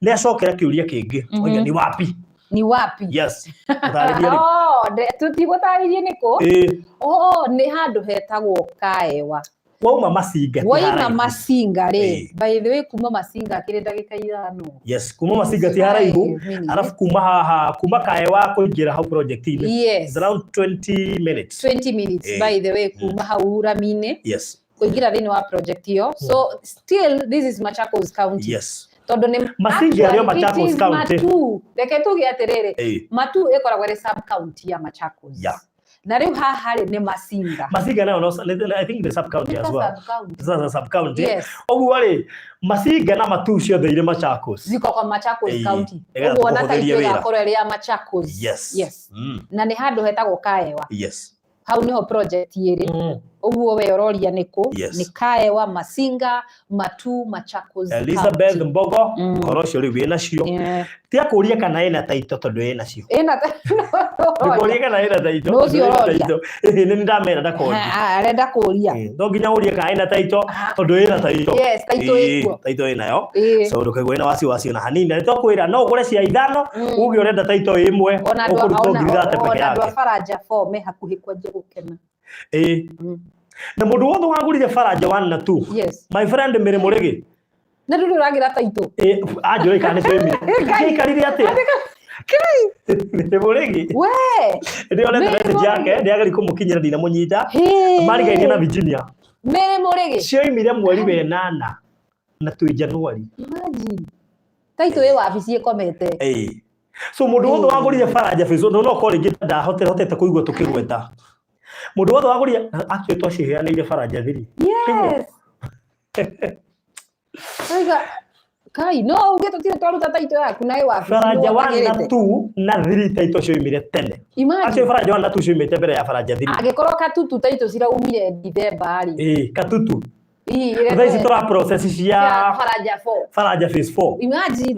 nĩ acokera kĩũria kĩngĩ, oiga ni wapi? Ni wapi? Yes. Ũtarĩrie rĩ. Oh, tũtigũtarĩrie nĩkũ? Oh, nĩ handũ hetagwo Kaewa. Wauma Masinga ti Waima haraihu. Masinga rĩ, by the way, kuma Masinga kĩrĩ ndagĩka 5. Yes, kuma Masinga ti haraihu. Five minutes. Arafu kuma haha, kuma Kaewa kũingĩra hau project-inĩ. It's around 20 minutes. 20 minutes, by the way, kuma hau rami-inĩ kũingĩra thĩinĩ wa project ĩyo. So still this is Machakos County. Tondũ nĩ Masinga ĩrĩ o actually, it Machakos is County. Matuu. Reke tuge atĩrĩrĩ, Matuu ĩkoragwo ĩrĩ sub county ya Machakos. Na rĩu haha rĩ nĩ Masinga. Masinga nayo no, I think the sub county as well. Sub county. Sasa sub county. Yes. Ũguo rĩ, Masinga na Matuu ciothe irĩ Machakos. Ziko kwa Machakos County. Nĩgetha Ũguo ona tũkũhũthĩrie taitũ wĩra. ĩgakorwo ĩrĩ ya Machakos. Yes. Na nĩ handũ hetagwo Kaewa. Hau nĩho project ĩrĩ. Ũguo we ũroria nĩkũ? Nĩ Kaewa, Masinga, Matuu, Machakos Elizabeth County. Mbogo, ũhoro ũcio rĩu wĩna cio. Ti akũria kana ĩna taito tondũ ĩna cio. Ĩna Ndũkũrie kana ĩna taito. Nũ ũcio tondũ ĩna ũroria? taito. Ĩĩ, nĩ ndamera ndakoria. Arenda kũria. No nginya ũrie kana ĩna taito tondũ ĩna taito. Yes, taito ĩkuo. Taito ĩnayo. So ndũkaigua ĩna wasiwasi ona hanini. Na nĩtwakwĩra no ũgũre cia 5, uge ũrenda taito ĩmwe, Ona andũ ũkũrutwo 30,000 peke ona andũ a yake. Faraja 4 me hakuhĩ kwanjia gũkena. Na mũndũ wothe wagũrire Faraja 1 na 2. My friend Mary Mũrĩgĩ. Na ndũrĩ ũragĩra taito. Anjũĩ kana nĩ twĩmire. Ciaikarire atĩa? Mary Mũrĩgĩ. We. Ndĩronete Mary message yake, Mũrĩgĩ. ndĩrageria kũmũkinyĩra ndinamũnyita. Hĩ. Marigainie na Virginia. Mary Mũrĩgĩ. Cioimire mweri wa ĩnana na twĩ Januari. Imagine. Taito ĩ wabici ĩkomete. So mũndũ wothe wagũrire Faraja phase 1, no korwo rĩngĩ ndahotete kũigua tũkĩgweta. Mũndũ wothe wagũrire, actually twaciheanĩire Faraja 3. Yes. Oiga, Kai, no uge tũtirĩ twaruta taito yaku na ĩ wabici Faraja 1 na nĩwatagĩrĩte. 2 na 3 taito cioimire tene. Imagine. Actually Faraja 1 na 2 cioimĩte mbere ya Faraja 3. Angĩkorwo Katutu taito ciraumire Dithemba rĩ. Katutu. Ii, Thaa ici tũra process cia cia Faraja 4. Faraja phase 4. Imagine.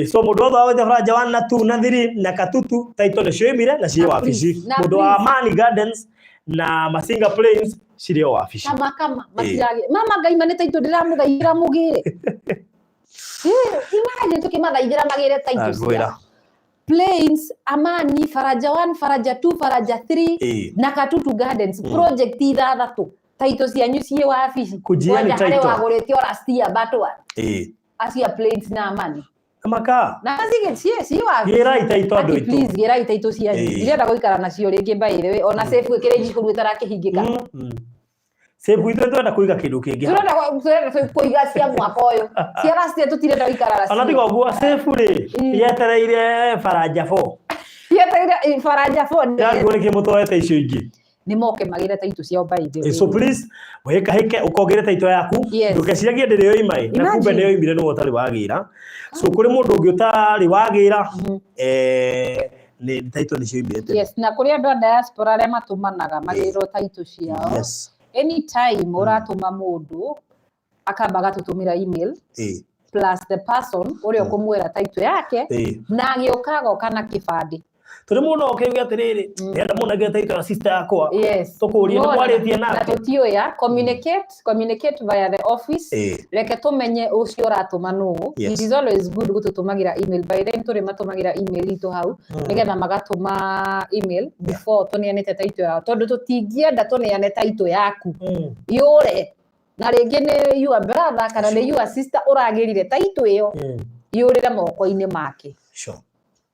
So mũndũ wothe wagũrĩte Faraja 1 na 2 na 3 na Katutu taito nĩ cioimire na ciĩ Na wabici. please, na Mũndũ wa please. Amani Gardens na Masinga Plains cirĩ o wabici. Kama kama matiragĩ. Mama Ngai ma nĩ taito ndĩramũthaithĩra mũgĩre. Imagine tũkĩmathaithĩra magĩre taito Ngwĩra. cia Plains, Amani, Faraja 1, Faraja 2, Faraja 3 na Katutu Gardens, project ithathatũ. Taito cianyu ciĩ wabici. Kujiani Kwanja harĩ taito. wagũrĩte o last year but one. Acio a Plains na Amani. Maka. Na cigĩ ciĩ wabici. Gĩrai taito andũ Ati aitũ. please gĩrai taito cianyu. Ndirenda gũikara nacio rĩngĩ by the way. Ona safe ĩkĩrĩ njihũru ĩtarakĩhingĩka. Save ithuĩ twenda kũiga kĩndũ kĩngĩ hau. Turenda kũiga cia mwaka ũyũ, cia last year tũtirenda gũikara nacio. Ona tiga ũguo, safe rĩ, yetereire Faranja 4. Yetereire Faranja 4. Ndĩrarigwo nĩkĩ mũtoete icio ingĩ. Nĩ moke magĩre taitũ ciao, by the way. So please, wĩkahĩke ũkongere taito yaku. Ndũkeciragie ndĩrĩ yoima ĩ, na kumbe Imagine. nĩ yoimire nĩwe ũtarĩ wagĩra. So kũrĩ mũndũ ũngĩ ũtarĩ wagĩra, nĩ taito nĩ cioimire tene. Yes, na kũrĩ andũ a diaspora arĩa matũmanaga magĩrwo taitũ ciao. Anytime ũratũma mũndũ, akamba agatũtũmĩra email plus the person ũrĩa ũkũmwĩra taitũ yake, na agĩũka agoka na kĩbandĩ. Tũrĩ mũndũ ũkĩuga atĩrĩrĩ, ndĩrenda mũno ngĩre taito ya sister yakwa. Tũkũrie nĩ Nĩwona? mwarĩtie Na nake. tũtiũya, communicate via the office. Reke tũmenye ũcio ũratũma nũ. It is always good gũtũtũmagĩra email. By then tũrĩ matũmagĩra email itũ hau, nĩgetha magatũma email before tũneanĩte taitũ yao, tondũ tũtingĩenda tũneane taitũ yaku yũre, na rĩngĩ nĩ your brother kana nĩ your sister ũragĩrire taitũ ĩyo, yũrĩre moko-inĩ make.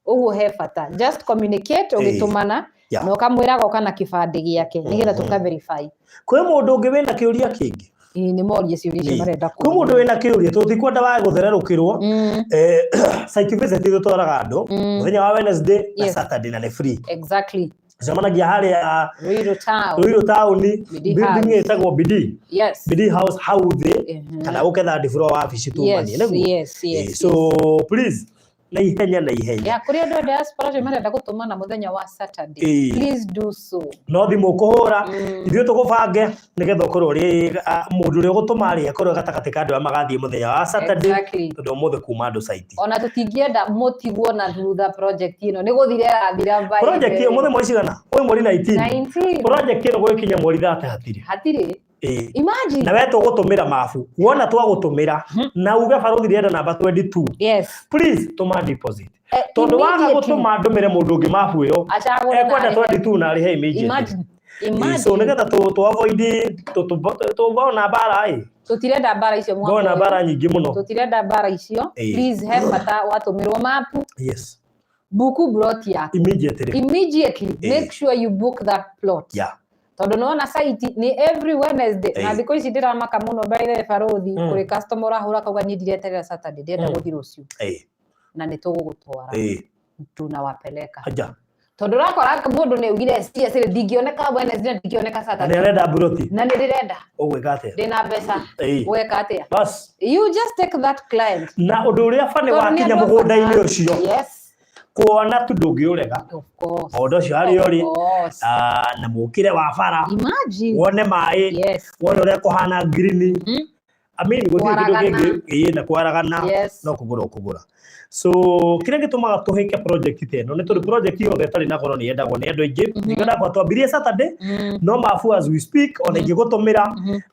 Ũguo he bata just communicate ũgĩtũmana, na ũkamwĩra agoka na kĩbandĩ gĩake nĩgetha tũka verify. Kwĩ mũndũ ũngĩ wĩna kĩũria kĩngĩ? Ĩĩ, nĩ morie ciũria icio marenda Kwĩ mũndũ kũũria. wĩna kĩũria, tũtikwenda wage gũthererũkĩrwo. Site visit tũtwaraga andũ mũthenya wa Wednesday na Saturday, na nĩ free. Cemanagia harĩa Ruiru Town. Ruiru Town, Bidii building House. ĩtagwo Bidii. Bidii House hau thĩ, kana ũke third floor wabici tumanie, nĩguo? So please, na ihenya na ihenya. Yeah, kũrĩ andũ a diaspora acio marenda gũtũmana mũthenya wa Saturday. Please do so. No thimũ ũkũhũra, ithuĩ tũgũbange nĩgetha ũkorwo ũrĩ mũndũ ũrĩa ũgũtũma rĩ akorwo gatagatĩ ka andũ arĩa magathiĩ mũthenya wa Saturday, tondũ ũmũthĩ kuma andũ site. Ona tũtingĩenda mũtigwo na thutha project ĩno nĩ gũthira ĩrathira by Project the ĩyo mũthĩ mweri cigana? Ũyũ mweri 19. 19. Project ĩno gũgĩkinya mweri 30 hatirĩ. Hatirĩ. Imagine. Na we tũgũtũmĩra mabu. Wona twagũtũmĩra na uge barũthi ndĩrenda namba 22. Please tũma deposit. Tondũ waga Immediately. gũtũma ndũmĩre mũndũ ũngĩ mabu ĩyo, Acagũre na ekwenda arĩhe. 22 na arĩhe immediately. Imagine. So Imagine. nĩgetha tũ avoid tũngona mbara ĩ. Tũtirenda mbara icio mwaka Ngona ũyũ. mbara nyingĩ mũno. Tũtirenda mbara icio. Please, he bata watũmĩrwo mapu. Book plot yaku. Immediately. Immediately. Make sure you book that plot. Tondũ nĩwona site nĩ every Wednesday. Na thikũ ici ndĩramaka mũno by the barũthi, kũrĩ customer ũrahũra akauga niĩ ndireterera Saturday, ndĩrenda gũthiĩ rũciũ. Na nĩ tũgũgũtwara. Tunawapeleka. Aja. Tondũ ũrakora mũndũ nĩ augire seriously ndingĩoneka Wednesday na ndingĩoneka Na Saturday. nĩ arenda mburoti. Na nĩ ndĩrenda. Ũgwĩka atĩa? Ndĩna mbeca. Ũgeka atĩa? Bas. You just take that client. Na ũndũ ũrĩa bani Tondũ nĩ wakinya andũ a mũgũnda-inĩ bata. ũcio. Kuona tu ndũngĩũrega. Of course. Mũgũnda ũcio harĩa ũrĩ. Of course. Na mũkĩre wa bara. Imagine. Wone maĩ. Wone ũrĩa kũhana green. I mean, gũtirĩ kĩndũ Kwaragana. kĩngĩ. Ĩĩ, na kwaragana. No kũgũra ũkũgũra. So, kĩrĩa gĩtũmaga tũhĩke project ta ĩno nĩ tondũ project yothe ĩtarĩ na goro nĩ yendagwo nĩ andũ aingĩ. Nĩkĩo ndakwa twambirie Saturday, no mabu as we speak, ona ingĩgũtũmĩra,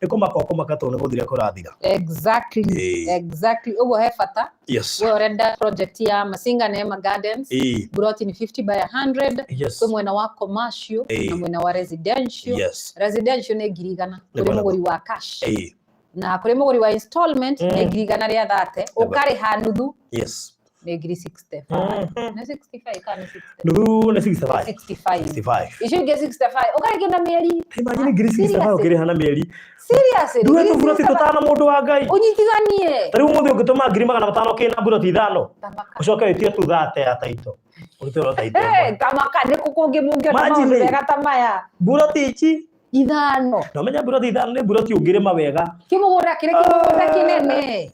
nĩ kũmaka ũkũmaka tondũ nĩ gũthira kũrathira. Ũguo he bata. We ũrenda project ya Masinga Neema Gardens. Plot ni 50 by 100. Kwĩ mwena wa commercial na mwena wa residential. Residential nĩ ngiri igana Nĩ kũrĩ gwena mũgũri wa cash. Na kũrĩ mũgũri wa installment nĩ ngiri igana rĩa thate. Nĩ gwena. Ũkarĩha nuthu nĩ ngiri 65. Nĩ 65 kana nĩ 60? Nuthu nĩ 65. 65. 65. Icio ingĩ 65. Ũkarĩkia na mĩeri. Imagine ngiri 65 Seriously? ũkĩrĩha na mĩeri. Seriously? Nduhe Ngiri tũburoti 65? tũtano mũndũ wa Ngai. Ũnyitithanie. Ta rĩu ũmũthĩ ũngĩtũma ngiri magana matano kĩna mburoti ithano. Tamaka. Ũcoke wĩtie tu thate ya taito. Ũrutĩrwo taito ĩmwe. Hey, tamaka nĩ kũ kũngĩ mũngĩona Imagine. maũndũ mega ta maya? Mburoti ici. Ithano. Na ũmenye mburoti ithano nĩ mburoti ũngĩrĩma wega. Kĩmũgũnda kĩrĩ kĩmũgũnda kĩnene.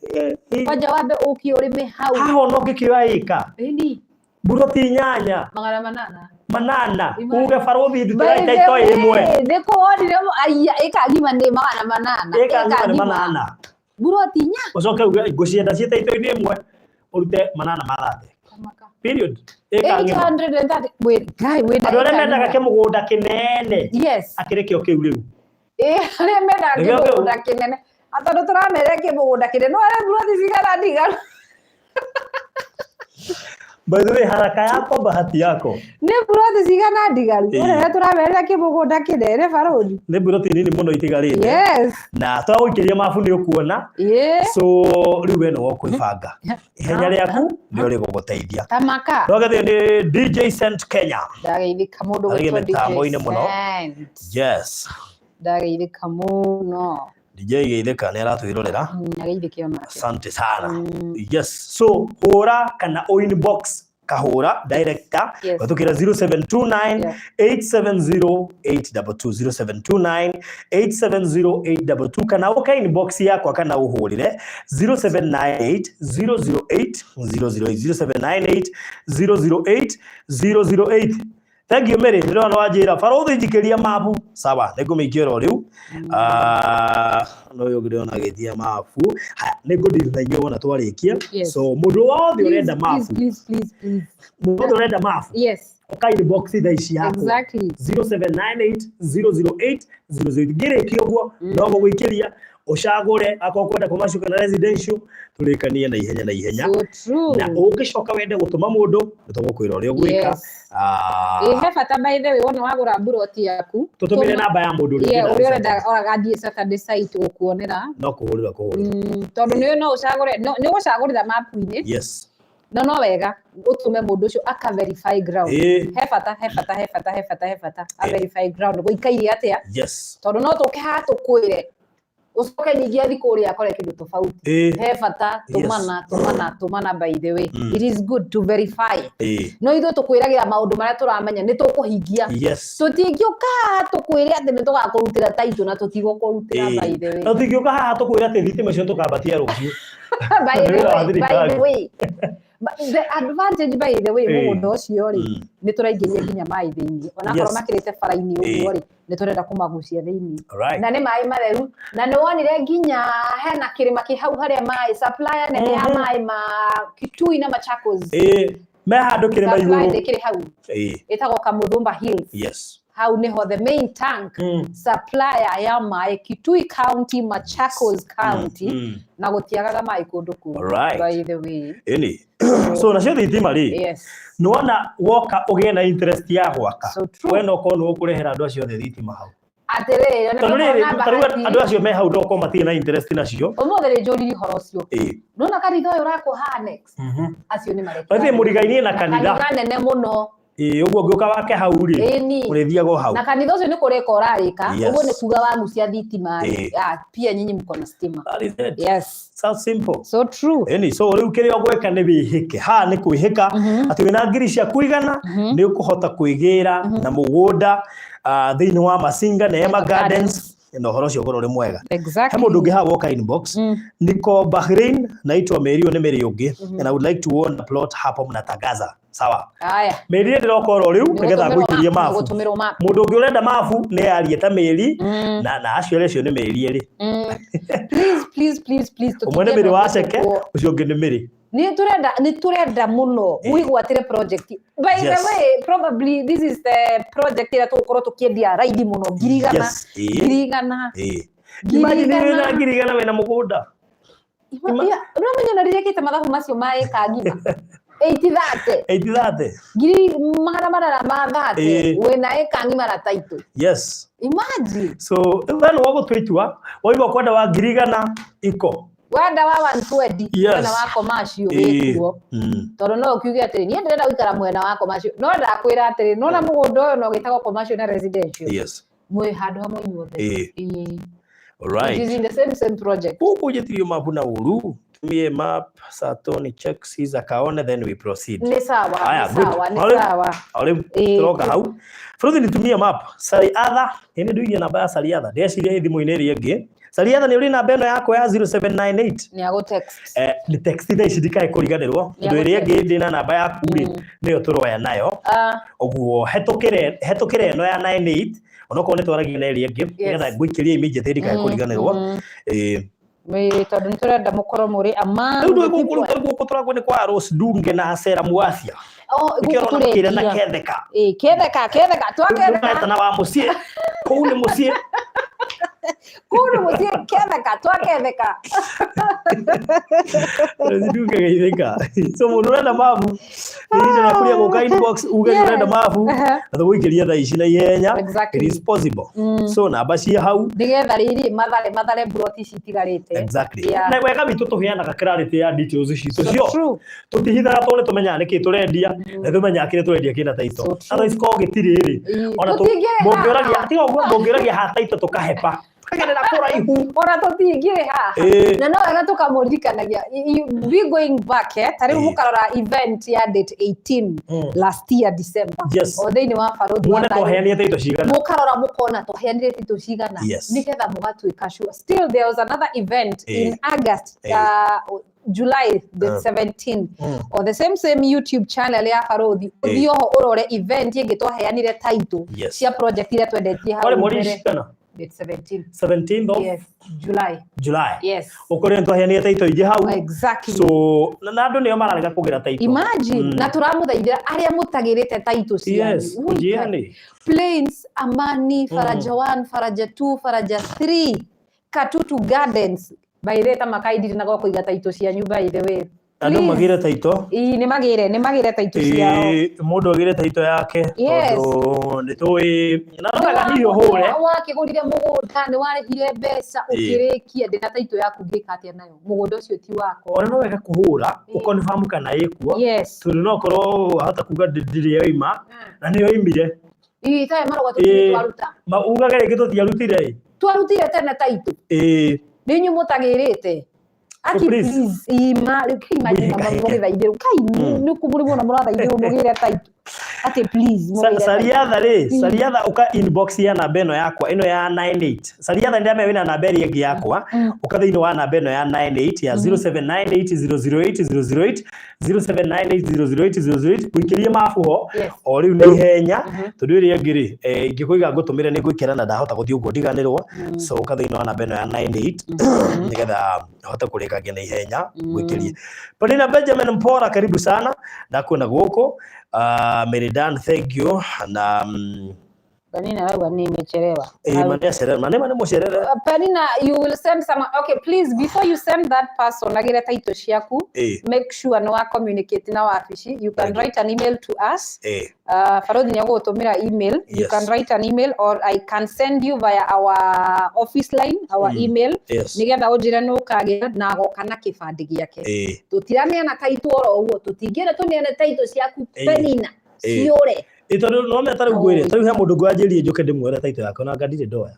Kwanja wambe ũkie ũrĩme hau. Haha ona ũngĩkĩoya ĩka. Ĩni. Mburoti inyanya. Magana manana. Manana. Imagine. Uge barũthi ndutĩra By the itaito way, ĩmwe. nĩ kũ wonire aiya, ĩka ng'ima nĩ magana manana. Ĩka ng'ima nĩ Ĩka ng'ima. manana. Mburoti inya. Ũcoke uge ngũcienda ciĩ taito-inĩ ĩmwe, ũrute manana ma thate. Tamaka. Period. Ĩka ng'ima. 830. Wait, guy, wait, Andũ arĩa ĩka mendaga ng'ima. kĩmũgũnda kĩnene. Akĩrĩ kĩo kĩu rĩu. Arĩa mendaga Nĩkĩo kĩu. kĩmũgũnda kĩnene. Tondũ tũramere kĩmũgũnda kĩnene. No arĩa mburoti cigana ndiganu. By the way, haraka yako bahati yako. Nĩ mburoti cigana ndigaru. Ũrĩa tũramerera kĩmũgũnda kĩnene barũthi. Nĩ mburoti nini mũno itigarĩte. Na twagũikĩria mabu nĩ ũkuona. So rĩu we nĩwe ũkwĩbanga. Ihenya rĩaku nĩrĩo rĩgũgũteithia. Tamaka. Twagethio nĩ DJ Cent Kenya. Ndageithĩka mũndũ Arĩ gwĩtwo DJ mĩtambo-inĩ mũno. Cent. Yes. Ndageithĩka mũno. DJ Geithĩka nĩ aratwĩrorera. Ageithĩke onake. Asante sana. Yes, so hũra kana o inbox kahũra director gatũkĩra 0729 870 822, 0729 870 822, kana ũka inbox yakwa kana ũhũrĩre 0798 008 008, 0798 008 008. Thank you, Mary. Ndĩrona wanjĩra barũthi njikĩria mabu. Sawa, nĩngũmĩikia oro rĩu. Ah, no ũyũ ũngĩ ndĩrona agĩtia mabu. Haya, nĩngũdeal na inyuĩ wona twarĩkia. So mũndũ wothe ũrenda mabu, Please, please, please. Mũndũ wothe ũrenda mabu, ũka inbox thaa ici yakwa. 0798 008 008. Ngĩrĩkia ũguo, no gũgũikĩria ũcagũre akorwo kwenda commercial kana residential, tũrĩkanie na ihenya na ihenya. So true. Na ũngĩcoka wende gũtũma mũndũ, nĩ tũgũkwĩra ũrĩa ũgwĩka. Ah, Ĩ, he bata, by the way, wona wagũra mburoti yaku, tũtũmĩre namba ya mũndũ ũrĩa yeah, ũngĩenda ũrĩa ũrenda gũcagũra. oragathiĩ Saturday site gũkuonera. No kũhũrĩra kũhũrĩra. Tondũ nĩ no ũcagũre, nĩ ũgũcagũrĩra mapu-inĩ, no wega ũtũme mũndũ ũcio aka verify ground. He bata, he bata, he bata, he bata, he bata a verify ground gũikaire atĩa, tondũ no tũke haha tũkwĩre, ũcoke ningĩ athi kũrĩa akore kĩndũ tofauti. He bata tũmana, tũmana, tũmana. By the way, it is good to verify. No ithuĩ tũkwĩragĩra maũndũ marĩa tũramenya nĩ tũkũhingia. Tũtingĩũka haha tũkwĩre atĩ nĩ tũgakũrutĩra taitũ na tũtigũkũrutĩra, by the way. Na tũtingĩũka haha tũkwĩre atĩ thitima icio tũkambatia rũciũ. By the Wĩra wa way, by the thirikari. way. But the advantage, by the way, mũgũnda ũcio rĩ, nĩ tũraingĩria nginya maĩ thĩinĩ, onakorwo makĩrĩte bara-inĩ ũguo rĩ, nĩ tũrenda kũmagucia thĩinĩ. Na nĩ maĩ matheru, na nĩ wonire nginya hena kĩrĩma kĩ hau harĩa maĩ supplier nene ya maĩ ma Kitui na Machakos. Ĩĩ, me handũ kĩrĩma Supply igũrũ. nĩ kĩrĩ hau, ĩtagwo Kamuthumba Hills. Hau nĩho the main tank supplier ya maĩ Kitui County, Machakos County, na gũtiagaga maĩ kũndũ kũu, by the way. Ĩni, so nacio thitima rĩ, nĩwona woka ũgĩe na interest ya gwaka, So true. we no korwo nĩ ũkũrehera andũ acio othe thitima hau. Atĩrĩrĩ, ona Tondũ nĩũkorwo rĩrĩ, na ta rĩu bahati. andũ acio me hau no korwo matirĩ na interest nacio. Ũmũthĩ nĩ njũririe ũhoro ũcio. Nona kanitha ũyũ ũrakwo haha next, acio nĩ marekĩra. Bathiĩ mũrigainie na kanitha. Kanitha nene mũno. Ĩĩ, ũguo ngĩũka wake hau rĩ, ũrĩthiaga o hau. Na kanitha ũcio nĩ kũrĩka ũrarĩka. Ũguo nĩ kuga wagucia thitima rĩ, ah, pia nyinyi mko na stima. That is it. So simple. So true. Ĩni, so rĩu kĩrĩa ũgwĩka nĩ wĩhĩke haha, nĩ kwĩhĩka atĩ wĩna ngiri ciaku 100 nĩ ũkũhota kwĩgĩra na mũgũnda, ah, thĩinĩ wa Masinga Neema Neema Gardens, na ũhoro ũcio ũkorwo ũrĩ mwega. Exactly. He mũndũ ũngĩ haha woka inbox. Niko Bahrain, naitwa Mary, ũyũ nĩ Mary ũngĩ, and I would like to own a plot hapo mnatangaza. Sawa. Haya. Mary, ndĩroka oro rĩu nĩgetha ngũikĩrie mabu. Gũtũmĩrwo map. Mũndũ ũngĩ ũrenda mabu nĩ arie ta Mary, na acio erĩ, acio nĩ Mary erĩ. Please, please, please, please. Ũmwe nĩ Mary wa Ceke, ũcio ũngĩ nĩ Mary. Nĩ tũrenda mũno mwĩgwatĩre project. By the way, probably this is the project ĩrĩa tũgũkorwo tũkĩendia raithi mũno, 100,000. 100,000. Ngiri Imagine 100. wĩna 100,000, wĩna mũgũnda. Ũramenya na rĩrĩkĩte mathabu macio ma ĩka ngima 80 30. 80 30. 830,000. Wĩna ĩka ng'ima na title. Imagine. So we nĩ wagũtua itua, waigua kwenda wa 100,000 iko. Wenda wa 120, mwena wa commercial wĩkuo, tondũ no ũkiuge atĩrĩ, niĩ ndĩrenda gũikara mwena wa commercial, no ndakwĩra atĩrĩ, nona mũgũnda ũyũ no wĩtagwo commercial na residential, mwĩ handũ hamwe inyuothe. Ĩĩ. It is in the same same project. Huku njĩtirio mapu na ũru, tumie map satoni check Caesar kaone, then we proceed. Nĩ sawa. Haya, Nĩ good. sawa, nĩ sawa. Rĩu tũroka hau Bũrũthi, nitumie map Sariatha. Ĩnĩ nduirie namba ya Sariatha, ndĩreciria ĩ thimũ-inĩ ĩrĩa ĩngĩ. Sariatha, nĩ ũrĩ namba ĩno yakwa ya 0798? Nĩ agũ text. Eh, nĩ text thaa ici ndikae kũriganĩrwo. Nĩ Ũndũ ĩrĩa agũ ĩngĩ ndĩna namba yaku rĩ, nĩyo tũroya nayo. Ũguo hetũkĩre hetũkĩre ĩno ya 98, onokorwo nĩ twaragia na ĩrĩa ĩngĩ, nĩgetha ngũikĩrie immediately ndikae kũriganĩrwo. Ĩĩ, tondũ nĩ tũrenda mũkorwo mũrĩ among Rĩu the ndũ gũkũ people. rĩu gũkũ tũragwo nĩ kwa Rose Dunge na Sera Muacia. Oh, Nĩkĩo gũkũ ũrona makĩria na tũrendia. ketheka. Ĩĩ, ketheka, ketheka, twaketheka. Tũretana wa mũciĩ kũu nĩ mũciĩ. Kũu nĩ mũciĩ, ketheka, twaketheka. Rose Dunge geithĩka. So mũndũ ũrenda mabu Ihinda rĩa kũrĩa gũka inbox uge nĩ ũrenda mabu na tũgũikĩria thaa ici na ihenya. It is possible. So namba ciĩ hau. Nĩgetha rĩrĩ mathare mathare mburoti ici itigarĩte. Exactly. Na wega witũ tũheanaga clarity ya details citũ cio. Tũtihithaga tondũ nĩ tũmenyaga nĩkĩ tũrendia na tũmenyaga kĩrĩa tũrendia kĩna title. Otherwise korwo gĩtirĩ rĩ, ona mũngĩũragia tiga ũguo, mũngĩũragia ha title tũkahepa tukagerera kũraihu. Ona tũtingĩrĩha. Na no wega tũkamũririkanagia be going back, ta rĩu mũkarora event ya date 18 last year December. O thĩinĩ wa Barũthi wa Muone twaheanire title cigana. Mũkarora mũkona twaheanire title cigana. Nĩgetha mũgatuĩka sure. Still there was another event in August, July the 17 o the same same YouTube channel ya Barũthi, ũthiĩ oho ũrore event ĩngĩ twaheanire title cia project iria twendetie hau mbere. Date 17. 17th of Yes, July. July. Yes. Ũkorwo nĩ twaheanire title ingĩ hau. Exactly. So na andũ nĩo mararega kũgĩra title. Imagine, na tũramũthaithĩra arĩa mũtagĩrĩte title cianyu. Yes, njiani. Plains, Amani, Faraja 1, Faraja 2, Faraja 3, Katutu Gardens. By the way, ta makai ndirĩ na gwa kũiga title cianyu by the way. Andũ magĩre title. Ĩĩ, nĩ magĩre, nĩ magĩre title ciao. Mũndũ agĩre title yake tondũ nĩ tũĩ na no wega hihi ũhũre. Wakĩgũrire mũgũnda, nĩ warĩhire mbeca, ũkĩrĩkia, ndĩna title yaku ngĩka atĩa nayo? Mũgũnda ũcio ti wakwa. Ona no wega kũhũra, ũconfirm kana ĩkuo. Tondũ no ũkorwo wahota kuga ndirĩ yoima, na nĩ yoimire. Ĩĩ, tarĩ marũa tũtirĩ twaruta. Ugage rĩngĩ tũtiarutire ĩ. Twarutire tene title. Nĩ inyuĩ mũtagĩrĩte. Aki, please, ima, rĩu kei imagine mũgĩthaithĩrwo. Kai, nĩ kũ mũrĩ muona mũrathaithĩrwo mũgĩre title. Atĩ please, mũgĩre title. Sariatha rĩ, Sariatha ũka inbox ya namba ĩno yakwa, ĩno ya 98. Sariatha nĩ ndamenya wĩna namba ĩrĩa ĩngĩ yakwa. Ũka thĩinĩ wa namba ĩno ya 98 ya 0798008008, 0798008008, ũikĩrie mabu ho. O rĩu nĩ ihenya, tondũ ĩrĩa ĩngĩ rĩ, ingĩkũiga ngũtũmĩre nĩ ngũikara na ndahota gũthiĩ ũguo ndiganĩrwo. So ũka thĩinĩ wa namba ĩno ya 98 nĩgetha hote kũrĩkagia na ihenya gwĩkĩrie. Penina Benjamin Mpora, karibu sana ndakuona gũkũ. Meridan, thank you. Na Penina arauga nĩ imechelewa. Mane acerere, mane mane mũcerere. Penina, you will send some. Okay, please, before you send that person agire title ciaku, make sure no communicate na wabici. You can write an email to us. Farodhi nĩ egũgũtũmĩra email. You can write an email or I can send you via our office line, our email. Nĩgetha ũnjĩre nĩ ũkagĩra na agoka na kĩbandĩ gĩake. Tũtiraneana title oro ũguo, tũtingĩenda tũneane title ciaku Penina. Ciũre. Tondũ no meta rĩu ngwĩre, tarĩu he mũndũ ngwanjĩrie njũke ndĩmuoere title yakwa na anga ndirĩ ndoya.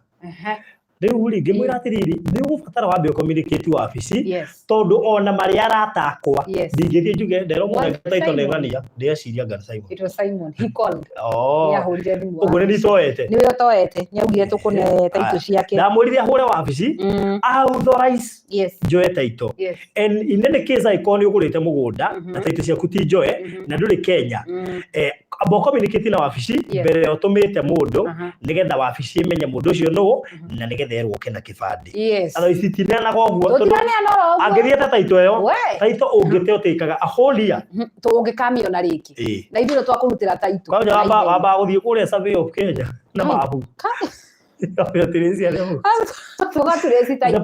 Rĩu rĩ, ngĩmwĩra atĩrĩrĩ, nĩ ũgũbatara wambe ũcommunicate wabici, tondũ ona marĩ arata akwa, ndingĩthiĩ njuge nderwo mũnenge title nĩ ng'ania, ndĩreciria anga nĩ Simon. It was Simon. He called. Nĩahũrire thimũ Ũguo nĩ wabici. nitoete. Nĩwe ũtoete, nĩaugire tũkũne title ciake. Ndamwĩrire ahũre wabici, authorize njoe title. And in any case angĩkorwo nĩ ũgũrĩte mũgũnda na title ciaku ti njoe na ndũrĩ Kenya, amba ũcommunicate na wabici mbere ya ũtũmĩte mũndũ nĩgetha wabici ĩmenye mũndũ ũcio nũ na nĩgetha erwo oke na kĩbandĩ. Otherwise itineanaga ũguo, tondũ Tũtiraneana oro ũguo. angĩthiĩ ta title ĩyo, title ũngĩte ũtĩkaga a whole year. Tũngĩkamiona rĩngĩ. Na ithuĩ nĩ twakũrutĩra title. Kwanja wamba gũthiĩ kũrĩa Survey of Kenya na mabu. The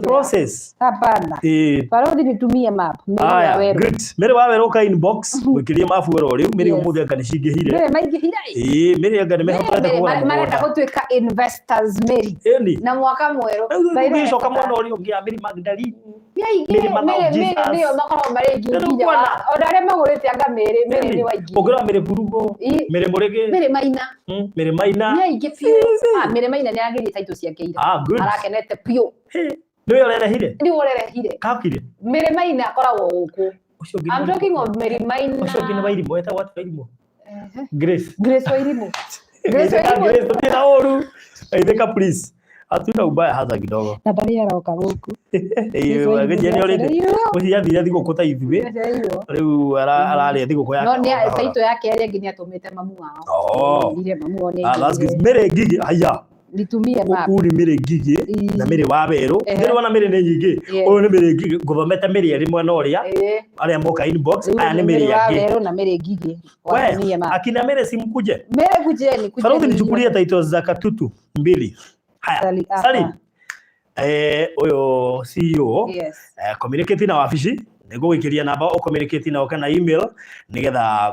process. Hapana. Barũthi nitumie map. Mary wa Werũ. Good. Mary wa Werũ ka inbox gwĩkĩrie mabu oro rĩu. Mary ũmũthĩ anga nĩ cingĩhire. Mary maingĩhire. Mary anga nĩ mehotete kũgũra mũgũnda. Marenda gũtuĩka investors Mary. Na mwaka mwerũ. Rĩu gũgĩcoka mwena ũrĩa ũngĩ ya Mary Magdalene. Mary Mary nĩo makoragwo marĩ aingĩ nginya ona arĩa magũrĩte anga Mary, Mary nĩ waingĩ. Ũngĩrora Mary Burugo, Mary Mũrĩgĩ. Mary Maina. Mary Maina. Nĩ aingĩ biũ. Mary Maina nĩ agĩrĩte title ciake ira. Good. Arakenete biũ. Nĩwe ũrerehire? Nĩwe ũrerehire. Kakire? Mary Maina akoragwo gũkũ. I'm talking of Mary Maina. Ũcio ũngĩ nĩ Wairimũ, etagwo atĩa Wairimũ? Grace. Grace Wairimũ. Grace Wairimũ. Grace, tũtirĩ na ũru. Aithĩka please. Hatuna ubaya hata kidogo. Na ndarĩ aroka gũkũ. Gĩthiĩ nĩ ũrĩte. Mũciĩ athire thigũkũ ta ithuĩ. Rĩu ararĩa thigũkũ yake. No nĩ title yake ĩrĩa ĩngĩ nĩ atũmĩte mamu wao. Nĩrire mamu wao nĩ That's good. Mary Ngigĩ, haya. Nitumie map. Ũyũ nĩ Mary Ngigĩ na Mary wa Werũ. Ndĩrona Mary nĩ nyingĩ. Ũyũ nĩ Mary Ngigĩ, ngũthomete Mary erĩ mwena ũrĩa. Arĩa moka inbox, aya nĩ Mary wa angĩ. Werũ na Mary Ngigĩ. We, akina Mary simkuje. Mary kujeni, kujeni. Faruthi nichukulie titles za Katutu mbili. Haya, Sali. Ũyũ CEO, communicate na wabici Nĩ ngũgũikĩria namba ũ communicate nao kana email nĩgetha na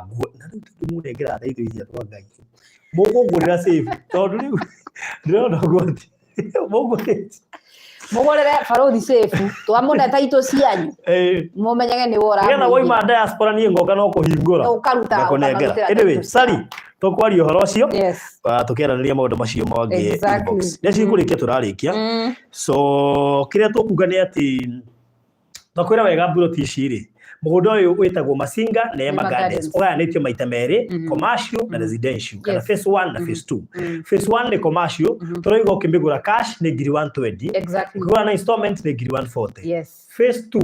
rĩu tondũ mũnengera thaitũ ici andũ a Ngai. Mũkũngũrĩra safe tondũ rĩu ndĩrona ũgwati. Mũngũrĩte. Mũgũrĩre barũthi safe twamũne taitũ cianyu. Mũmenyage nĩ we Nĩgetha woima diaspora niĩ ngoka no kũhingũra. Ũkaruta ngakũnengera. Anyway, Sally, tũkwaria ũhoro ũcio. Yes. Tũkĩaranĩria maũndũ macio mangĩ inbox. Nĩ cikũrĩkia tũrarĩkia. So kĩrĩa tũkuga nĩ atĩ twakwĩra wega mburoti ici rĩ, mũgũnda ũyũ wĩtagwo Masinga Neema Gardens, ũgayanĩtio maita merĩ, commercial na residential, kana phase 1 na phase 2. Phase 1 nĩ commercial, tũroiga ũkĩmĩgũra cash nĩ ngiri 120, ũkĩgũra na installment nĩ ngiri 140. Phase 2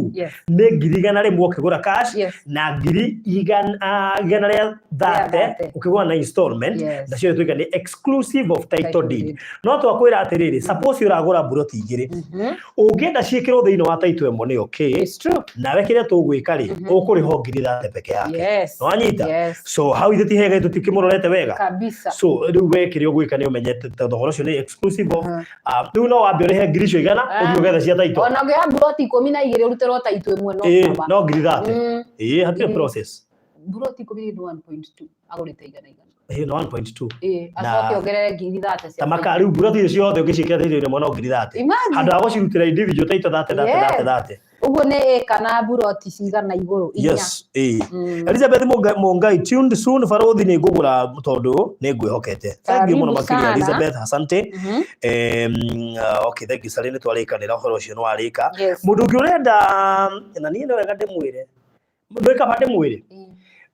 nĩ 100,000 ũkĩgũra cash na 130,000 ũkĩgũra na installment, nacio tuiga nĩ exclusive of title deed. No twakwĩra atĩrĩrĩ, suppose ũragũra mburoti igĩrĩ, ũngĩenda ciĩkĩrwo thĩinĩ wa title ĩmwe nĩ okay. It's true. Nawe kĩrĩa tũgwĩka rĩ, ũkũrĩha o 30,000 peke yake. Nĩwanyita? So hau ithuĩ ti hega tũtikĩmũrorete wega. Kabisa. So rĩu we kĩrĩa ũgwĩka nĩ ũmenyete tondũ ũhoro ũcio nĩ exclusive of, rĩu no wambe ũrĩhe 100,000 ũthiĩ ũgethe cia title. Ona ũngĩoya mburoti 12 ũrutĩrwo title ĩmwe no sawa. No 30,000. Ĩĩ, hatirĩ process. Mburoti ikũmi nĩ 1.2 agũrĩte igana igana. Ĩĩ, no 1.2. Ĩĩ, acoke ongerere 30,000 cia Ta maka rĩu mburoti icio ciothe ũngĩciĩkĩra thĩinĩ rĩmwe no 30,000. Imagine. Handũ ha gũcirutĩra individual title 30, 30, 30, 30. Ũguo nĩ ĩka na mburoti cigana igũrũ inya. Yes, ĩĩ. Elizabeth Mungai, tuned soon barothi nĩ ngũgũra tondũ nĩ ngwĩhokete. Thank you mũno Karibu makĩria sana. Elizabeth, asante. Okay, thank you Sally, nĩ twarĩkanĩra ũhoro ũcio nĩ warĩka. Mũndũ ũngĩ ũrenda, na niĩ nĩ wega ndĩmwĩre, ndwĩka ba ndĩmwĩre,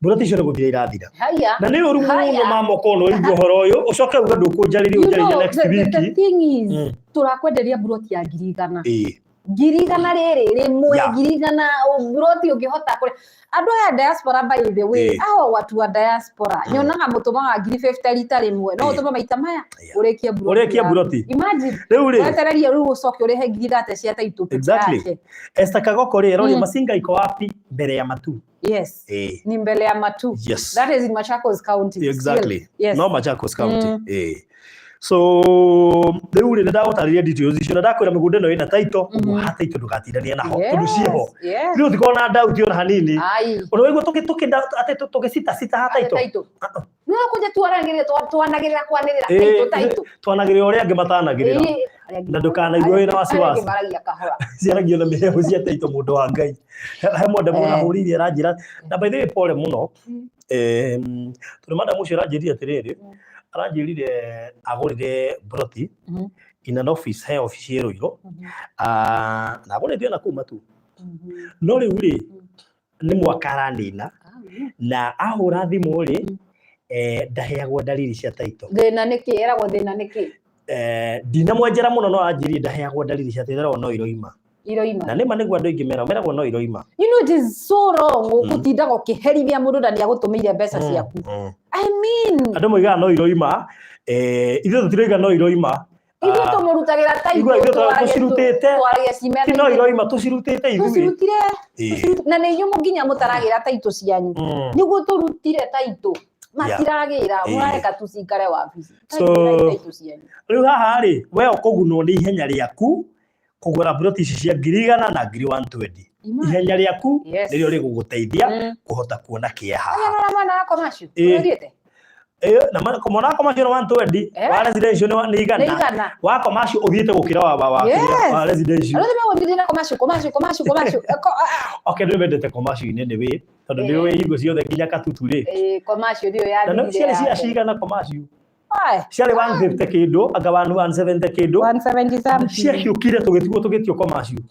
mburoti icio nĩ gũthira irathira. Haya. Na nĩ ũru mũno Haya. mama ũkorwo nĩ ũraigua ũhoro ũyũ, ũcoke uge ndũkũnjarĩria, You ũnjarĩrie know, next the week. thing is, tũrakwenderia mburoti ya 100,000. 100,000 rĩrĩ rĩmwe, 100,000 mburoti ũngĩhota kũrĩa. Andũ aya diaspora by the way, aho watu wa diaspora, nyonaga mũtũmaga 50,000 rita rĩmwe, no ũtũme maita maya, ũrĩkie mburoti Ũrĩkie yaku. mburoti. Imagine. Rĩu rĩ. Wetererie rĩu ũcoke ũrĩhe 30,000 cia title peke yake. Esther Kagoko rĩ, aroria Masinga iko wapi mbere ya matu? Yes. Ni mbele ya matu. That is in Machakos County. Exactly. Still. Yes. No Machakos County. So rĩu rĩ, nĩndagũtarĩria details icio na ndakwĩra mĩgũnda ĩno ĩna title, ũguo ha title ndũgatindanie naho tondũ ciĩho. Rĩu ũtikorwo na doubt ona hanini. Ona waigua atĩ tũgĩcita cita ha title. Title. No kũnja twaranagĩrĩra, twanagĩrĩra kwanĩrĩra title, title. Twanagĩrĩra ũrĩa angĩ matanagĩrĩra. Na ndũkanaigua wĩna wasiwasi. Arĩa angĩ maragia kahora. Ciaragio na mĩheehũ cia title mũndũ wa Ngai. He mwenda mũndũ ahũrĩire aranjĩra, na by the way pole mũno. Tondũ madam ũcio aranjĩrire atĩrĩrĩ, aranjĩrire agũrire mburoti in an office, he office ĩ Ruiru. Na agũrĩte ona kũu Matu. No rĩu rĩ, nĩ mwaka aranina, na ahũra thimũ rĩ, ndaheagwo dalili cia title. Thĩna nĩ kĩ? Eragwo thĩna nĩ kĩ? Ndinamwenjera mũno no aranjĩrire ndaheagwo dalili cia title, eragwo no iroima. Iroima. Na nĩma nĩguo andũ aingĩ meragwo, meragwo no iroima. You know it is so wrong gũtindaga ũkĩherithia mũndũ na nĩagũtũmĩire mbeca ciaku. I mean, Andũ moigaga no iroima, ithuĩ tũtiroiga no iroima. Ithuĩ tũmũrutagĩra title, Igua, ithuĩ tũcirutĩte. twaragia cimena Ti no ithuĩ. iroima, tũcirutĩte ithuĩ. Tũcirutire. Na nĩ inyuĩ nginya mũtaragĩra title cianyu. Nĩguo tũrutire title. Matiragĩra, mũrareka tũcikare wabici. So, Title title cianyu. Rĩu haha rĩ, we ũkũgunwo nĩ ihenya rĩaku kũgũra mburoti ici cia 100,000 na ngiri 120. Imagine. Ihenya rĩaku nĩrĩo rĩgũgũteithia kũhota kuona kĩeha haha. Aya nĩ mwana wa commercial, ũrĩthiĩte? Na mwana wa commercial nĩ 120, wa residential nĩ igana. Nĩ igana. Wa commercial ũthiĩte gũkĩra wa residential. Arĩa megũthiĩ na commercial, commercial, commercial, commercial. Okay, nĩ wendete commercial inĩ anyway, tondũ nĩ ũĩ hingo ciothe nginya Katutu rĩ. Commercial nĩyo Na nĩ yathirire ciarĩ cia yake. cigana commercial? Aye. Ciarĩ 150 kĩndũ, anga 170 kĩndũ. 170 something. Ciahiũkire tũgĩtigwo tũgĩtio commercial.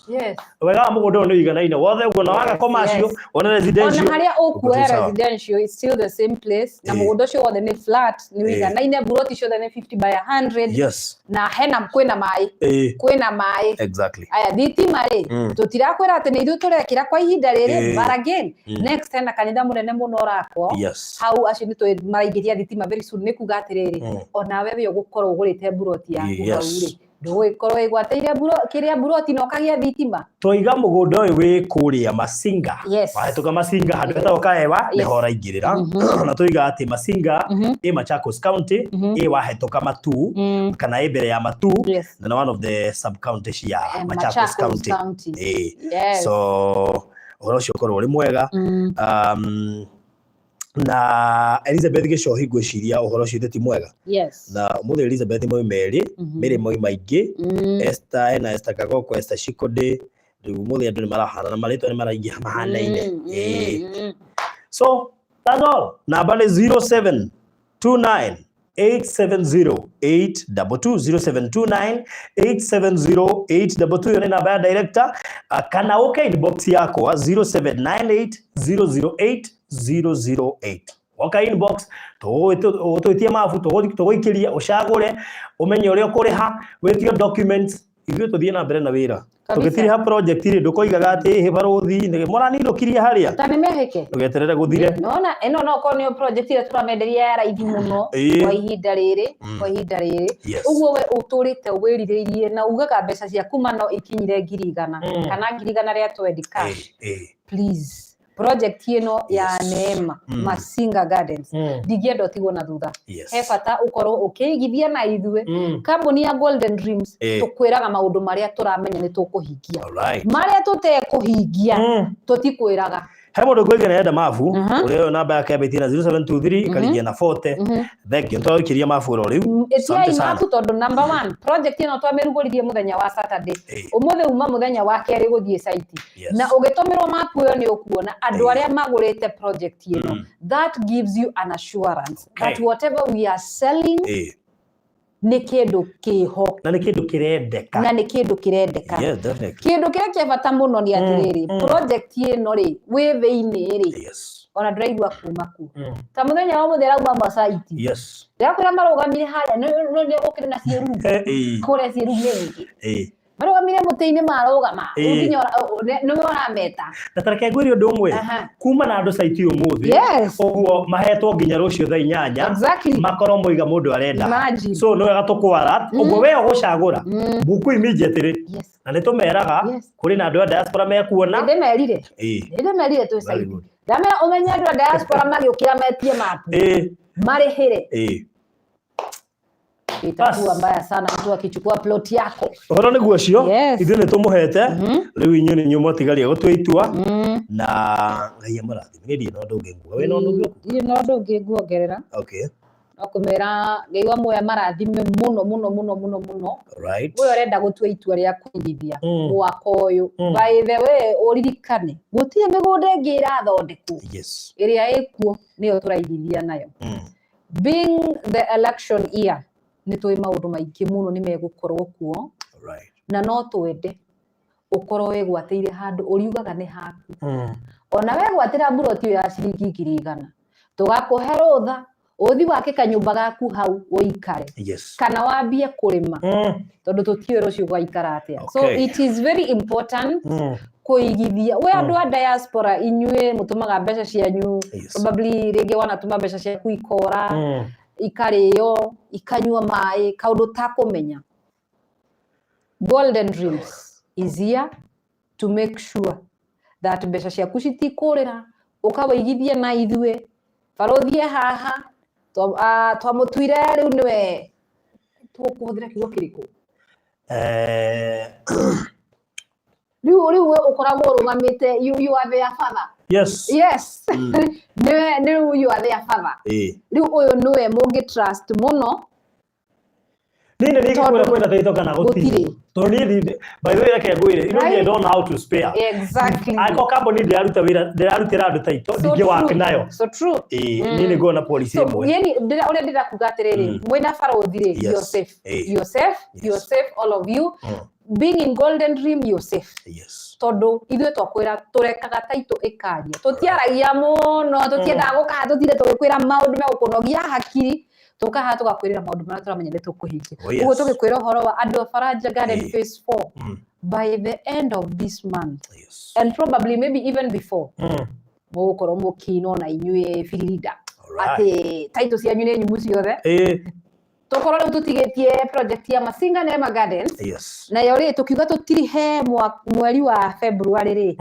Wega wa mũgũnda ũyũ nĩ ũiganaine wothe ũguo, na waga commercial, wona residential. Ona harĩa ũkuoya Ũguo sawa. residential is still the same place, na mũgũnda ũcio wothe nĩ flat, nĩ ũiganaine, mburoti ciothe nĩ 50 by 100. Na hena kwĩna maĩ. Kwĩna maĩ. Aya, thitima rĩ, tũtirakwĩra atĩ nĩ ithuĩ tũrekĩra kwa ihinda rĩrĩ, but again, next hena kanitha mũnene mũno ũrakwo. Hau acio nĩ tũĩ maraingĩria thitima very soon, nĩ kuga atĩrĩrĩ, onawe we ũgũkorwo ũgũrĩte mburoti yaku hau rĩ, ndũgũgĩkorwo ĩgwatĩire kĩrĩa mburoti na ũkagĩa thitima. Twaiga mũgũnda ũyũ wĩ kũrĩa Masinga. Wahĩtũka Masinga handũ hetagwo Kaewa, nĩho ũraingĩrĩra. Na tũiga atĩ Masinga ĩ Machakos County, ĩ wahĩtũka Matuu, kana ĩ mbere ya Matuu, na one of the sub county cia Machakos Machakos County. County. So Ũhoro ũcio ũkorwo ũrĩ mwega. Na Elizabeth Gĩcohi, ngwĩciria ũhoro ũcio ithe ti mwega. Yes. Na ũmũthĩ Elizabeth moima erĩ, Mary moima aingĩ, Esther, hena Esther Kagoko, Esther Shikode. Rĩu ũmũthĩ andũ nĩ marahana na marĩtwa nĩ maraingĩha mahanaine. Ĩĩ. So that's all. Namba nĩ 0729 870 822, 0729 870 822. Ĩyo nĩ namba ya director. Kana ũke inbox yakwa, 0798 008 008. Woka inbox, tũgwĩtie mabu, tũgũikĩrie, ũcagũre, ũmenye ũrĩa ũkũrĩha, wĩtio documents, ithuĩ tũthiĩ na mbere na wĩra. Kabisa. Tũgĩtiriha project rĩ, ndũkoigaga atĩ ĩhĩ barũthi mũraninũkirie harĩa. Ta nĩ mehĩke. Ndũgeterere gũthire. Nona ĩno no korwo nĩyo project ĩrĩa tũramenderia ya raithi mũno kwa ihinda rĩrĩ, kwa ihinda rĩrĩ. Ũguo we ũtũrĩte wĩrirĩirie na ugaga mbeca ciaku ma no ikinyire 100,000 kana 120,000 cash. Please, project ĩno ya Neema Masinga Gardens, ndingĩenda ũtigwo na thutha. He bata ũkorwo ũkĩigithia na ithuĩ, kambuni ya Golden Dreams. Tũkwĩraga maũndũ marĩa tũramenya nĩ tũkũhingia. Marĩa tũtekũhingia, tũtikwĩraga. He mũndũ ngũiga nĩarenda mabu, ũrĩa ũyũ namba yake yambĩtie na 0723 ĩkaringia na 40. Thank you, nĩtwagũikĩria mabu oro rĩu. Ĩtiai Asante sana. mapu, tondũ number one, project ĩno twamĩrugũririe mũthenya wa Saturday. Ũmũthĩ uma mũthenya wa kerĩ gũthiĩ site. Na ũgĩtũmĩrwo mapu ĩyo, nĩ ũkuona andũ arĩa magũrĩte project ĩno. That gives you an assurance that whatever we are selling nĩ kĩndũ kĩho. Na nĩ kĩndũ kĩrendeka. Na nĩ kĩndũ kĩrendeka. Yes, definitely. Kĩndũ kĩrĩa kĩa bata mũno nĩ atĩrĩrĩ, project ĩno rĩ, wĩ thĩinĩ rĩ, ona ndũraigua kuma kuo. Ta mũthenya wa mũthĩ arauma macaiti, ndĩrakwĩra marũgamire harĩa nĩ gũkĩrĩ na ciĩruru kũrĩa, ciĩruru nĩ nyingĩ. Marũgamire mũtĩ-inĩ, marũgama rĩu nginya nĩwe ũrameta. Na ta reke ngwĩre ũndũ ũmwe. Kuma na andũ site ũmũthĩ, ũguo mahetwo nginya rũciũ thaa 8, makorwo moiga mũndũ arenda. Imagine. So nĩ wega tũkwara ũguo we ũgũcagũra, book immediately. Na nĩ tũmeraga kũrĩ na andũ a diaspora mekuona. Nĩndĩmerire. Nĩndĩmerire twĩ Very site. good. Ndamera ũmenye andũ a diaspora magĩũkĩra metie mapu, marĩhĩre. Itakuwa Bas. mbaya sana mtu akichukua plot yako. Ũhoro nĩguo ũcio. Ithuĩ nĩ tũmũhete, rĩu inyuĩ nĩ inyuĩ mwatigaria gũtua itua, na Ngai amũrathime. Niĩ ndirĩ na ũndũ ũngĩ nguga. Wĩ na ũndũ ũngĩ ũkuga? Ndirĩ na ũndũ ũngĩ nguongerera. No kũmera Ngai wa muoya marathime mũno mũno mũno mũno mũno. We ũrenda gũtua itua rĩa kũigithia mwaka ũyũ. By the way, ũririkane gũtirĩ mĩgũnda ĩngĩ ĩrathondekwo. Ĩrĩa ĩkuo nĩyo tũraigithia nayo. Being the election year, nĩ tũĩ maũndũ maingĩ mũno nĩ megũkorwo kuo, na no twende ũkorwo wĩgwatĩire handũ ũriugaga nĩ haku. Ona wegwatĩra mburoti ĩyo ya ciringi 100,000, tũgakũhe rũtha ũthi wake kanyũmba gaku hau ũikare, kana wambie kũrĩma, tondũ tũtiũĩ rũciũ gwaikara atĩa. So it is very important kũigithia. We andũ a diaspora, inyuĩ mũtũmaga mbeca cianyu, probably rĩngĩ wanatũma mbeca ciaku ikora, ikarĩo, ikanyua maĩ, kaũndũ takũmenya. Golden Dreams is here to make sure that mbeca ciaku citikũrĩra. Ũkawaigithia na ithuĩ. Barũthi e haha, twamũtuire rĩu nĩwe, tũkũhũthĩra kiugo kĩrĩkũ? Rĩu we ũkoragwo ũrũgamĩte, you are their father. Yes. Nĩwe rĩu, you are their father. Rĩu ũyũ nĩwe mũngĩ trust mũno. Niĩ nĩ Tondũ- ndingĩkwĩra kwĩna taito kana gũtirĩ. Gũtirĩ. Tondũ niĩ by the way, reke ngwĩre, you know me, I don't know how to spare. Angĩkorwo kambuni ndĩraruta wĩra, ndĩrarutĩra andũ taito, So ndingĩ-work true. nayo. So true. Ĩĩ, niĩ nĩ ngoragwo na policy So, ĩmwe. yani ũrĩa ndĩrakuga atĩrĩrĩ, mwĩna barũthi rĩ, you're safe. You're safe, you're safe, all of you. Being in Golden Dream, you're safe. Tondũ ithuĩ twakwĩra tũrekaga taitũ ĩkaria, tũtiaragia mũno, tũtiendaga gũkaha tũtinde tũgĩkwĩra maũndũ megũkũnogia hakiri. Tũkaha tũgakwĩrĩra maũndũ marĩa tũramenya nĩ tũkũhingia. Ũguo tũgĩkwĩra ũhoro wa andũ a Faraja Garden phase 4, by the end of this month and probably maybe even before, mũgũkorwo mũkĩinwo na inyuĩ birinda atĩ taitũ cianyu nĩ nyumu ciothe. Tũkorwo rĩu tũtigĩtie project ya Masinga Neema Gardens. Nayo rĩ, tũkiuga tũtirihe mweri wa February rĩ,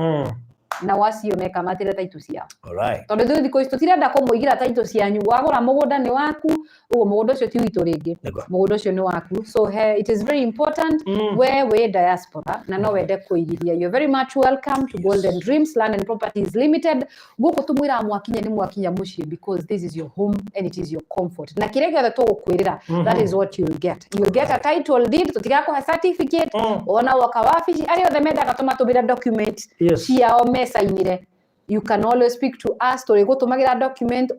Nao acio mekamatĩre title ciao. Alright. Tondũ ithuĩ thikũ ici tũtirenda kũmũigĩra title cianyu. Wagũra mũgũnda nĩ waku, ũguo mũgũnda ũcio ti witũ rĩngĩ. Nĩguo. Mũgũnda ũcio nĩ waku. So he, it is very important we wĩ diaspora na no wende kũigithia. You're very much welcome to Golden Dreams Land and Properties Limited. Gũkũ tũmwĩraga mwakinya nĩ mwakinya mũciĩ, because this is your home and it is your comfort. Na kĩrĩa gĩothe tũgũkwĩrĩra, that is what you'll get. You'll get a title deed, tũtigakũhe certificate. Ona woka wabici, arĩa othe mendaga tũmatũmĩre document ciao mecainĩre, you can always speak to us. Tũrĩgũtũmagĩra document,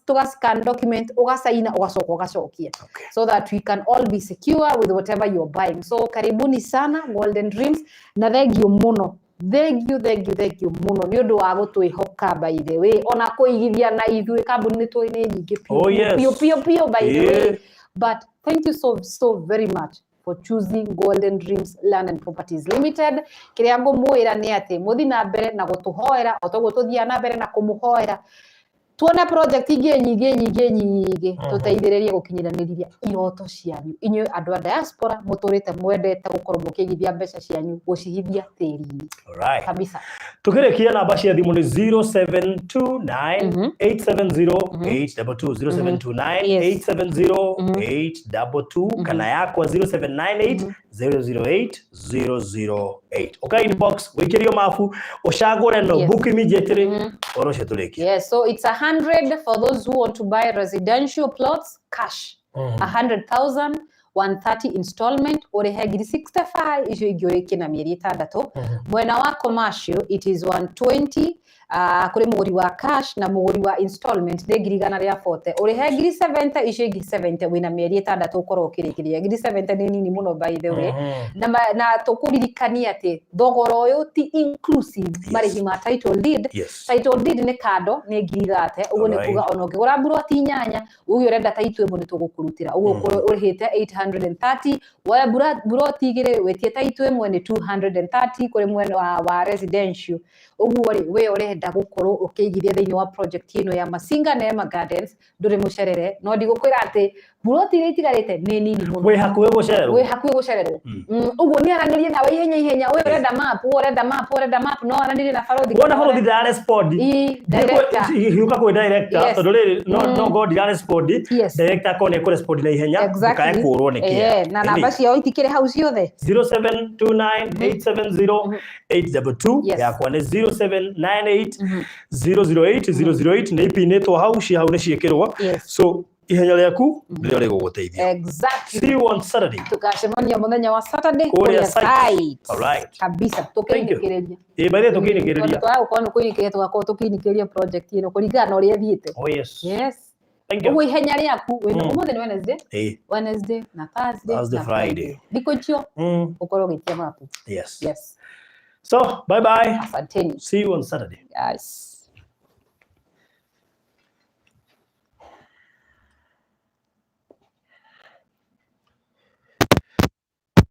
tũga scan document, ũgacaina, ũgacoka ũgacokia, so that we can all be secure with whatever you're buying. So karibuni sana Golden Dreams, na thengio mũno, thank you, thank you, thank you mũno nĩ ũndũ wa gũtwĩhoka. By the way, ona kũigithia na ithuĩ kambuni nĩ tũĩ nĩ nyingĩ piũ, Oh, yes. piũ piũ piũ, by the way. But thank you so so very much for choosing Golden Dreams Land and Properties Limited. Kĩrĩa ngũmwĩra nĩ atĩ mũthi na mbere na gũtũhoera o toguo tũthiaga na mbere na kũmũhoera, tuone project ingĩ nyingĩ nyingĩ nyingĩ, tũteithĩrĩrie gũkinyanĩria iroto cianyu inyuĩ andũ a diaspora mũtũrĩte mwendete gũkorwo mũkĩigithia mbeca cianyu gũcihithia tĩri-inĩ. Alright. Kabisa. Tukĩrĩkia, namba cia thimũ nĩ 0729 870 822, 0729 870 822, kana yakwa 0798 008 008. Ũka inbox, wĩkĩrio mabu, ũcagũre no book immediately, ũhoro ũcio tũrĩkie. Yes, so it's 100 for those who want to buy residential plots cash. 100,000, 130 installment, ũrĩhe ngiri 65, icio ingĩ ũrĩkie na mĩeri 6. Mwena wa commercial it is 120, kũrĩ mũgũri wa cash, na mũgũri wa installment nĩ ngiri 140, ũrĩhe ngiri 70, icio ingĩ 70 wĩna mĩeri 6 ũkorwo ũkĩrĩkĩria. Ngiri 70 nĩ nini mũno, by the way. Na tũkũririkania atĩ thogora ũyũ ti inclusive marĩhi ma title deed. Title deed nĩ kando, nĩ ngiri 30. Ũguo nĩ kuga ona ũngĩgũra mburoti 8, uge ũrenda title ĩmwe, nĩ tũgũkũrutĩra. Ũguo ũkorwo ũrĩhĩte 830. Woya mburoti 2, wĩtie title ĩmwe, nĩ 230 kũrĩ mwena wa residential. Ũguo rĩ, we ũrenda gũkorwo ũkĩigithia thĩinĩ wa project ĩno ya Masinga Neema Gardens, ndũrĩ mũcerere. No ndigũkwĩra atĩ mburoti iria itigarĩte nĩ nini mũno. Wĩ hakuhĩ gũcererwo. Wĩ hakuhĩ gũcererwo. Ũguo nĩ aranĩrie nawe ihenya ihenya. Ũyũ ũrenda map, ũyũ ũrenda map, ũyũ ũrenda map, no aranĩrie na barothi. Wona barothi ndara respond, Ii, director. Hiũka kwĩ director, tondũ rĩrĩ no go ndira respond, director akorwo nĩ ekũrespond na ihenya. Ndũkae kũũrwo nĩ kĩa. Na namba ciao itikĩrĩ hau ciothe. 0729870822. Yakwa nĩ 0798 008 008. Nĩ ipinĩtwo hau, ci hau nĩ ciĩkĩrwo. So ihenya rĩaku nĩrĩo rĩgũgũteithia. See you on Saturday. Tukacemania muthenya wa Saturday kũrĩa kũrĩa site. site. Alright. Kabisa. Thank you. Tũkĩinĩkĩrĩria. Ĩ by the way, tũkĩinĩkĩrĩria. Tondũ twaga gũkorwo nĩ kũinĩkĩrĩria, tũgakorwo tũkĩinĩkĩrĩria project ĩno kũringana na ũrĩa ĩthiĩte. Oh yes. Thank you. Ũguo ihenya rĩaku wĩna ũmũthĩ nĩ Wednesday, Wednesday na Thursday, Thursday, na Friday. Thikũ icio ũkorwo ũgĩtia mapu. So bye bye. Asanteni. See you on Saturday. Yes.